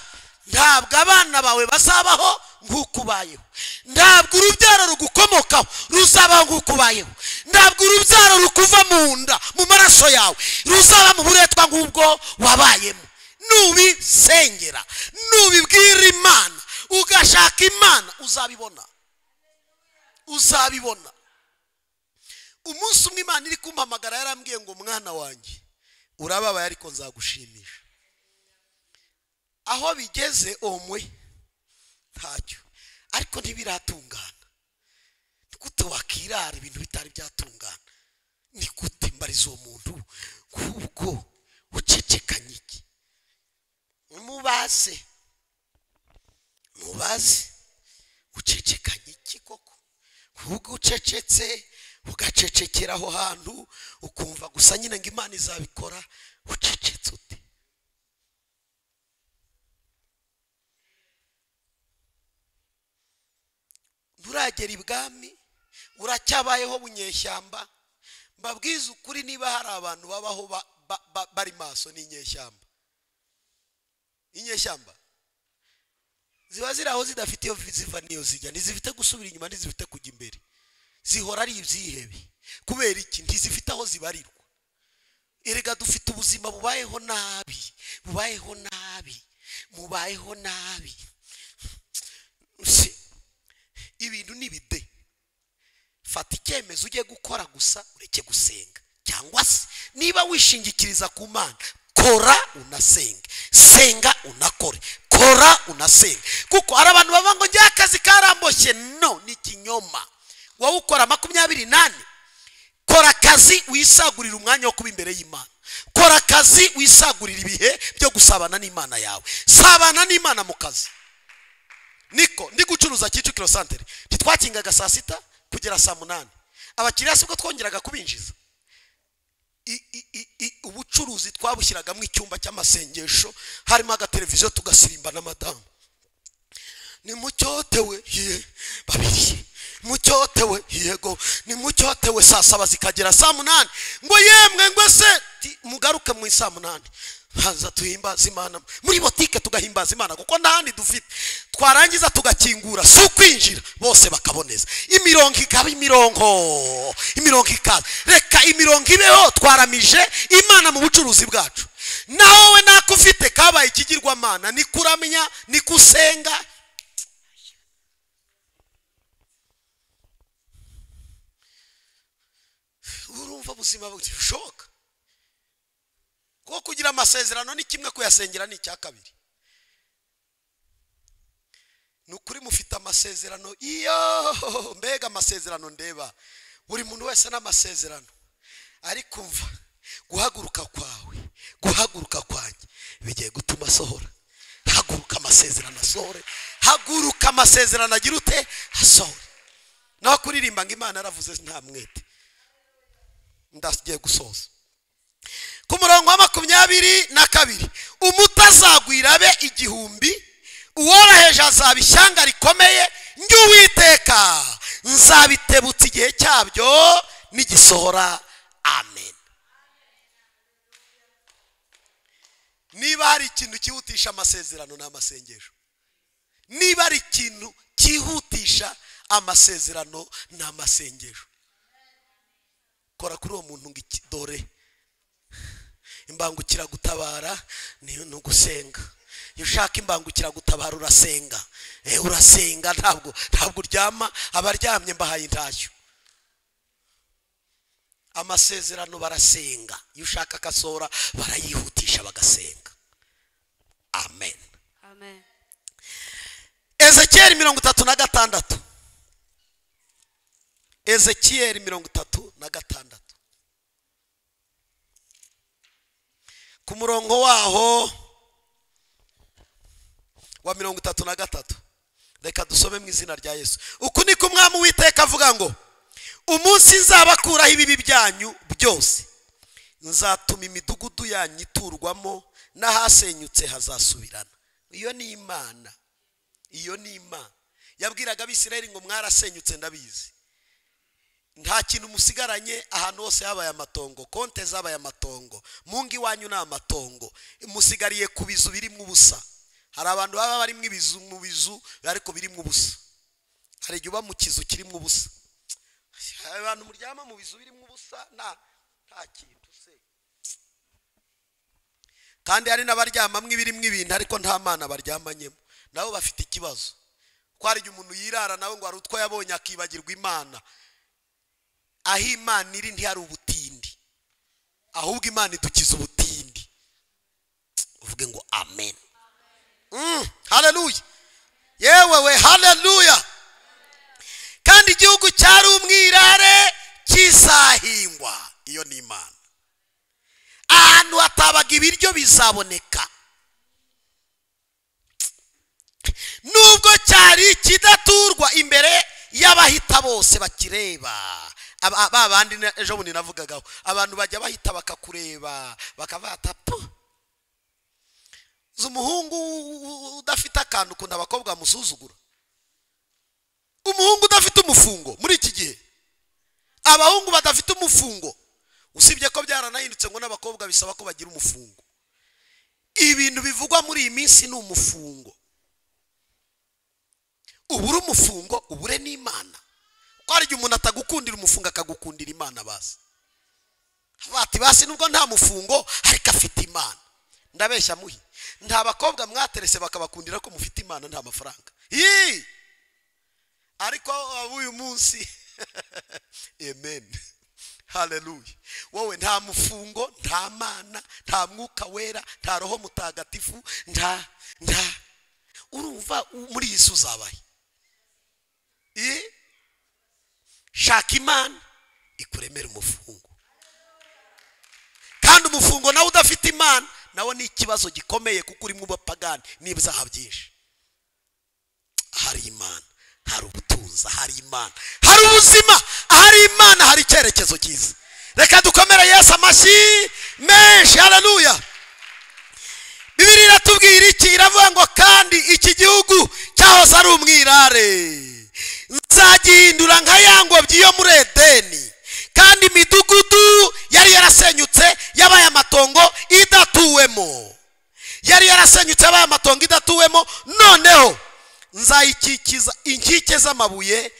ntabwo abana bawe bazabaho nk'uko ubayeho, ntabwo urubyaro rugukomokaho ruzabaho nk'uko ubayeho, ntabwo urubyaro rukuva mu nda mu maraso yawe ruzaba mu buretwa nk'ubwo wabayemo. Nubisengera, nubibwira Imana, ugashaka Imana, uzabibona, uzabibona. Umunsi umwe Imana iri kumpamagara yarambwiye ngo mwana wanjye urababaye ariko nzagushimisha. Aho bigeze omwe ntacyo, ariko ntibiratungana. Gute wakirara ibintu bitari byatungana? Ni gute mbariza uwo muntu kubwo ucecekanye iki? Mubaze, mubaze ucecekanye iki koko? Kubwo ucecetse ugacecekera aho hantu ukumva gusa nyine ngo Imana izabikora, ucecetse ute? Nturagera ibwami, uracyabayeho bunyeshyamba. Mbabwiza ukuri, niba hari abantu babaho bari maso ni inyeshyamba. Inyeshyamba ziba ziri aho zidafite iyo ziva n'iyo zijya, ntizifite gusubira inyuma, ntizifite kujya imbere, zihora ari ibyihebe. Kubera iki? Ntizifite aho zibarirwa. Erega dufite ubuzima bubayeho nabi, bubayeho nabi, mubayeho nabi. Ibintu ni bide. Fata icyemezo ujye gukora gusa, ureke gusenga. Cyangwa se niba wishingikiriza ku Mana, kora unasenge, senga unakore, kora unasenge. Kuko hari abantu bavuga ngo njye akazi karamboshye. No, ni ikinyoma. Wowe ukora 24, kora akazi wisagurira umwanya wo kuba imbere y'Imana. Kora akazi wisagurira ibihe byo gusabana n'Imana yawe. Sabana n'Imana mu kazi. Niko ndi gucuruza Kicukiro santere, ntitwakingaga saa 6 kugera saa 8. Abakiriya sibwo twongeraga kubinjiza. Ubucuruzi twabushyiragamo icyumba cy'amasengesho, harimo agateleviziyo, tugasirimba na madamu. Ni mucyotewe ye babiri, mucyotewe yego, ni mucyotewe. Saa 7 zikagera saa 8, ngo yemwe ngo se mugaruke mu saa 8, haza tuhimbaza Imana muri botike, tugahimbaza Imana kuko ntahandi dufite. Twarangiza tugakingura, si ukwinjira, bose bakaboneza. Imirongo ikaba imirongo, imirongo ikaza. Reka imirongo ibeho, twaramije Imana mu bucuruzi bwacu. Naho we nako ufite kabaye ikigirwamana, ni kuramya, ni kusenga. Urumva ubuzima bushoboka. Kuko kugira amasezerano ni kimwe, kuyasengera ni icya kabiri. Ni ukuri mufite amasezerano. Iyo mbega amasezerano ndeba, buri muntu wese n'amasezerano. Ariko umva, guhaguruka kwawe, guhaguruka kwanjye bigiye gutuma asohora. Haguruka amasezerano asohore, haguruka amasezerano agira ute? Asohore. Naho kuririmba ngo Imana yaravuze nta mwete. Ndagiye gusoza ku murongo wa 22, umutazagwira abe 1000, uworoheje azaba ishyanga rikomeye, njye Uwiteka nzabitebutsa igihe cyabyo nigisohora. Amen. Niba hari ikintu cyihutisha amasezerano ni amasengesho. Niba hari ikintu cyihutisha amasezerano ni amasengesho. Kora kuri uwo muntu ngo dore imbangukiragutabara ni ugusenga. Iyo ushaka imbangukiragutabara urasenga. Urasenga, ntabwo uryama. Abaryamye mbahaye intashyo. Amasezerano barasenga, iyo ushaka akasohora barayihutisha bagasenga. Amen. Amen. Ezekiel 36. Ezekiel 36 ku murongo waho wa 33. Reka dusome mu izina rya Yesu. Uku niko Umwami Uwiteka avuga ngo umunsi nzabakuraho ibibi byanyu byose, nzatuma imidugudu yanyu iturwamo, n'ahasenyutse hazasubirana. Iyo ni Imana, iyo ni Imana yabwiraga Abisirayeli ngo mwarasenyutse ndabizi, nta kintu musigaranye, ahantu hose habaye amatongo, konte zabaye amatongo, mungi wanyu ni amatongo, musigariye ku bizu birimo ubusa. Hari abantu baba barimo ibizu mu bizu ariko birimo ubusa. Hari igihe uba mu kizu kirimo ubusa. Abantu muryama mu bizu birimo ubusa, nta kintu se. Kandi hari n'abaryamamwe ibirimo ibintu ariko nta mana baryamanyemo, nabo bafite ikibazo. Ko hari igihe umuntu yirara nawe ngo hari utwo yabonye akibagirwa Imana. Aho Imana iri ntihari ubutindi, ahubwo Imana idukiza ubutindi. Uvuge ngo amen. Haleluya. Yewe we, haleluya. Kandi igihugu cyari umwirare kizahingwa. Iyo ni Imana. Ahantu hatabaga ibiryo bizaboneka. Nubwo cyari kidaturwa imbere y'abahita bose bakireba. Ba bandi ejo bundi navugagaho, abantu bajya bahita bakakureba bakavata pu. Umuhungu udafite akantu ukuntu abakobwa bamusuzugura. Umuhungu udafite umufungo muri iki gihe, abahungu badafite umufungo, usibye ko byaranahindutse ngo n'abakobwa bisaba ko bagira umufungo. Ibintu bivugwa muri iyi minsi ni umufungo. Ubure umufungo, ubure n'Imana. Ko hari igihe umuntu atagukundira umufungo akagukundira Imana basi. Bati basi nubwo nta mufungo ariko afite Imana. Ndabeshya muhi. Nta bakobwa mwaterese bakabakundira ko mufite Imana nta mafaranga. Ariko uyu munsi amen. Haleluya. Wowe nta mufungo, nta mana, nta mwuka wera, nta roho mutagatifu, nta urumva muri Yesu uzabaye. Shaka Imana ikuremera umufungo. Kandi umufungo nawe udafite Imana nawo ni ikibazo gikomeye, kuko uri mu bapagani n'ibyaha byinshi. Hari Imana, hari ubutunzi, hari Imana, hari ubuzima, hari Imana, hari icyerekezo cyiza. Reka dukomere Yesu amashyi menshi. Haleluya. Bibiliya iratubwira iki? Iravuga ngo kandi iki gihugu cyahoze ari umwirare nzagihindura nka ya ngobyi yo muri Edeni, kandi imidugudu yari yarasenyutse yabaye amatongo idatuwemo. Yari yarasenyutse yabaye amatongo idatuwemo, noneho nzayikikiza inkike z'amabuye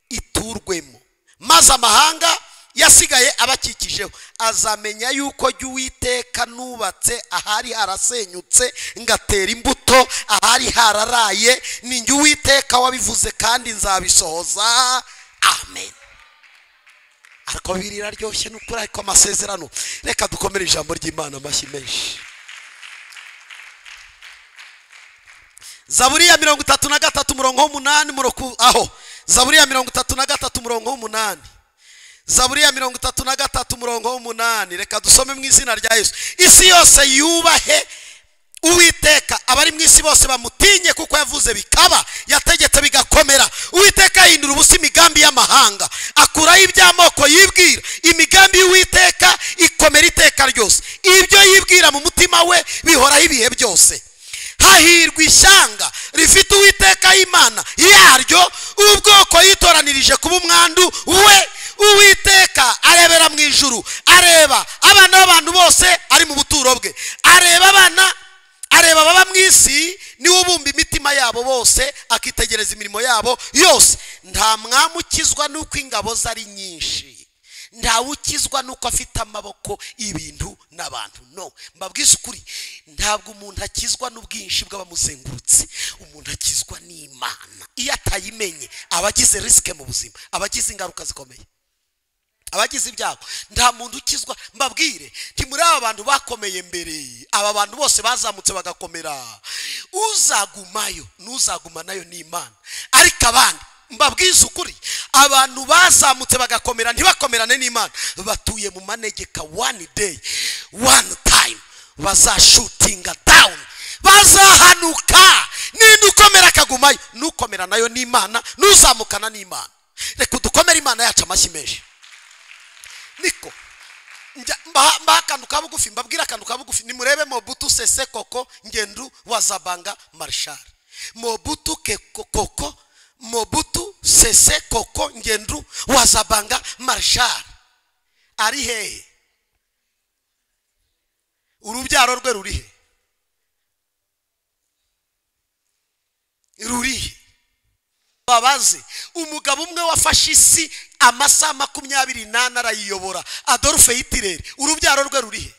iturwemo, maze amahanga yasigaye abakikijeho azamenya yuko jya Uwiteka nubatse ahari harasenyutse ngatera imbuto ahari hararaye. Ni njye Uwiteka wabivuze kandi nzabisohoza. Amen. Ariko Bibiliya iraryoshye n'ukuri, ariko amasezerano. Reka dukomere ijambo ry'Imana amashyi menshi. Zaburi ya 33 umurongo w'umunani aho. Zaburi ya 33 umurongo w'umunani. Zaburi ya 33 umurongo w'umunani. Reka dusome mu izina rya Yesu. Isi yose yubahe Uwiteka, abari mu isi bose bamutinye, kuko yavuze bikaba, yategetse bigakomera. Uwiteka ahindura ubusa imigambi y'amahanga, akuraho iby'amoko yibwira. Imigambi y'Uwiteka ikomera iteka ryose, ibyo yibwira mu mutima we bihoraho ibihe byose. Hahirwa ishyanga rifite Uwiteka Imana yaryo, ubwoko yitoranirije kuba umwandu we. Uwiteka arebera mu ijuru, areba abana b'abantu bose ari mu buturo bwe, areba abana, areba baba mu isi, niwe ubumba imitima yabo bose, akitegereza imirimo yabo yose. Nta mwami ukizwa nuko ingabo ze ari nyinshi, ntawe ukizwa nuko afite amaboko, ibintu n'abantu. No, mbabwize ukuri, ntabwo umuntu akizwa n'ubwinshi bw'abamuzengurutse. Umuntu akizwa n'Imana. Iyo atayimenye aba agize risike mu buzima, aba agize ingaruka zikomeye, abagize ibyago. Nta muntu ukizwa. Mbabwire nti muri aba bantu bakomeye mbere, aba bantu bose bazamutse bagakomera, uzagumayo n'uzaguma nayo ni Imana. Ariko abandi mbabwize ukuri, abantu bazamutse bagakomera ntibakomerane n'Imana, batuye mu manegeka. One day, one time bazashutinga down, bazahanuka. Ninde ukomera akagumayo? Nukomera nayo ni Imana, nuzamukana n'Imana. Reka dukomere Imana yacu amashyi menshi. Niko mbaha akantu ka bugufi, mbabwira akantu ka bugufi. Nimurebe Mobutu Sese Koko Ngendu wa Zabanga Marshal. Mobutu Koko, Mobutu Sese Koko Ngendu wa Zabanga Marshal ari hehe? Urubyaro rwe ruri he? Ruri he? Babaze umugabo umwe wafashe isi amasaha 24 arayiyobora, Adolf Hitler, urubyaro rwe ruri he?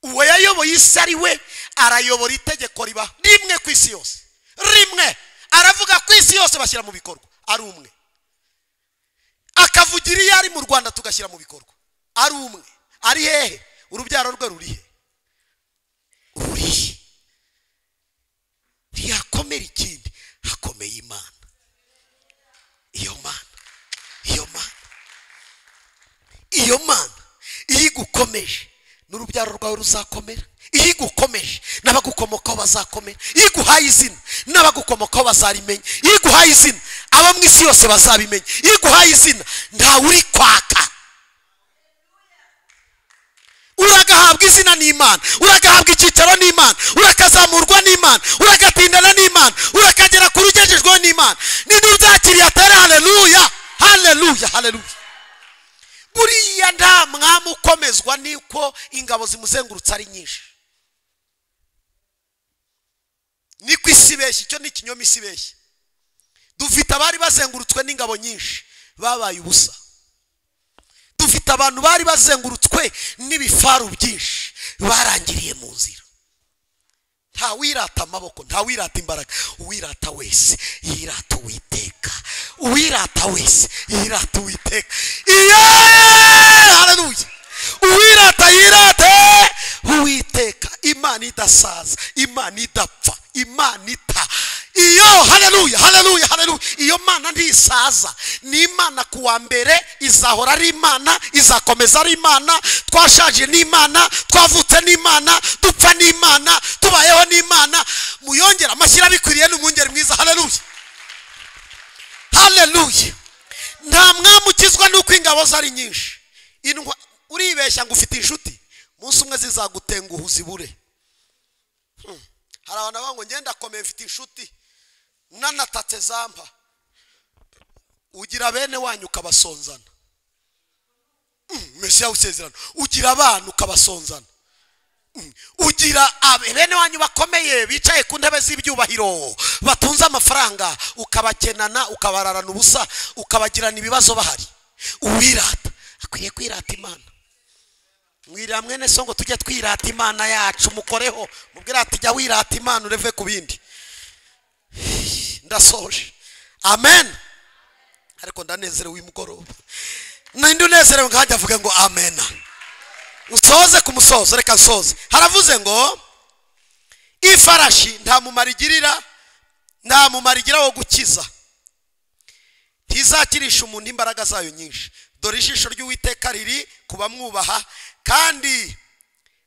Uwo yayoboye isi ari we arayobora itegeko riba rimwe ku isi yose, rimwe aravuga ku isi yose bashyira mu bikorwa, ari umwe. Akavugira iyo ari mu Rwanda tugashyira mu bikorwa, ari umwe. Ari hehe? Urubyaro rwe ruri he? Ruri he? Ntihakomera ikindi, hakomeye Imana. Iyo Mana, iyo Mana, iyo Mana iyo igukomeje n'urubyaro rwawe ruzakomera. Iyo igukomeje n'abagukomokaho bazakomera. Iyo iguhaye izina n'abagukomokaho bazarimenya. Iyo iguhaye izina abo mu isi yose bazabimenya. Iyo iguhaye izina ntawe uri kwaka. Uragahabwa izina n'Imana, uragahabwa icyicaro n'Imana, urakazamurwa n'Imana, urakatindana n'Imana, urakagera ku rugejejweho n'Imana. Ninde ubyakiriye atere haleluya, haleluya, haleluya. Buriya nta mwami ukomezwa niko ingabo zimuzengurutse ari nyinshi. Niko isi ibeshya, icyo ni ikinyoma isi ibeshya. Dufite abari bazengurutswe n'ingabo nyinshi babaye ubusa. Dufite abantu bari bazengurutswe n'ibifaru byinshi barangiriye mu nzira. Nta wirata amaboko, nta wirata imbaraga. Uwirata wese yirata Uwiteka. Uwirata wese yirata Uwiteka. Iye, haleluya. Uwirata yirate Uwiteka. Imana idasaza, Imana idapfa, Imana ita. Iyo, haleluya, haleluya, haleluya. Iyo Mana ntisaza, ni Imana kuwa mbere, izahora ari Imana, izakomeza ari Imana. Twashaje n'Imana, twavutse n'Imana, dupfa n'Imana, tubayeho n'Imana. Muyongera amashyira bikwiriye n'umwungeri mwiza. Haleluya, haleluya. Nta mwami ukizwa nuko ingabo zari nyinshi. Uribeshya ngo ufite inshuti, umunsi umwe zizagutenguha uzibure. Hari abantu bavuga ngo ngenda komeye mfite inshuti nanatatse zampa. Ugira bene wanyu ukabasonzana. Mesiya usezerano. Ugira abantu ukabasonzana. Ugira bene wanyu bakomeye bicaye ku ntebe z'ibyubahiro batunze amafaranga, ukabakenana, ukabararana ubusa, ukabagirana ibibazo bahari. Uwirata akwiye kwirata Imana. Mwirira mwene so ngo tujye twirata Imana yacu, mukoreho mubwira ati jya wirata Imana ureve ku bindi. Ndasoje. Amen. Ariko ndanezerewe uyu mugoroba. Ninde unezerewe nkajya avuge ngo amen. Usoze ku musozo, reka nsoze. Haravuze ngo ifarashi nta mumaro igirira, nta mumaro igira wo gukiza. Ntizakirisha umuntu imbaraga zayo nyinshi. Dore ijisho ry'Uwiteka riri kubamwubaha, kandi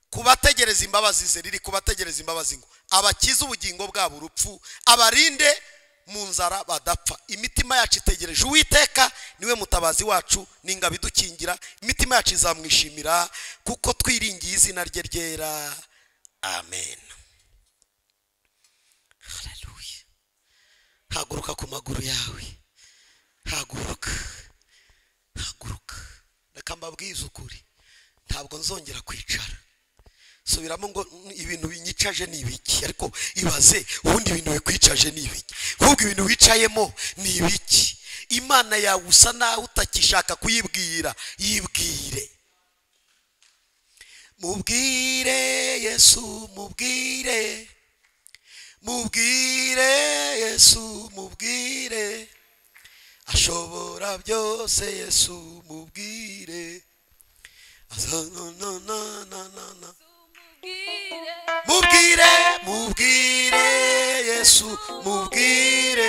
kubategereza imbabazi ze riri kubategereza imbabazi ngo abakize ubugingo bwabo urupfu, abarinde mu nzara badapfa. Imitima yacu itegereje Uwiteka, niwe mutabazi wacu n'ingabo idukingira. Imitima yacu izamwishimira kuko twiringiye izina rye ryera. Amen. Haleluya. Haguruka ku maguru yawe. Haguruka, haguruka. Reka mbabwize ukuri, ntabwo nzongera kwicara. Subiramo ngo ibintu binyicaje ni ibiki? Ariko ibaze ubundi ibintu bikwicaje ni ibiki? Ahubwo ibintu wicayemo ni ibiki? Imana yawe usa naho utakishaka kuyibwira, yibwire. Mubwire Yesu, mubwire, mubwire Yesu, mubwire ashobora byose. Yesu mubwire. Mubwire, mubwire Yesu, mubwire.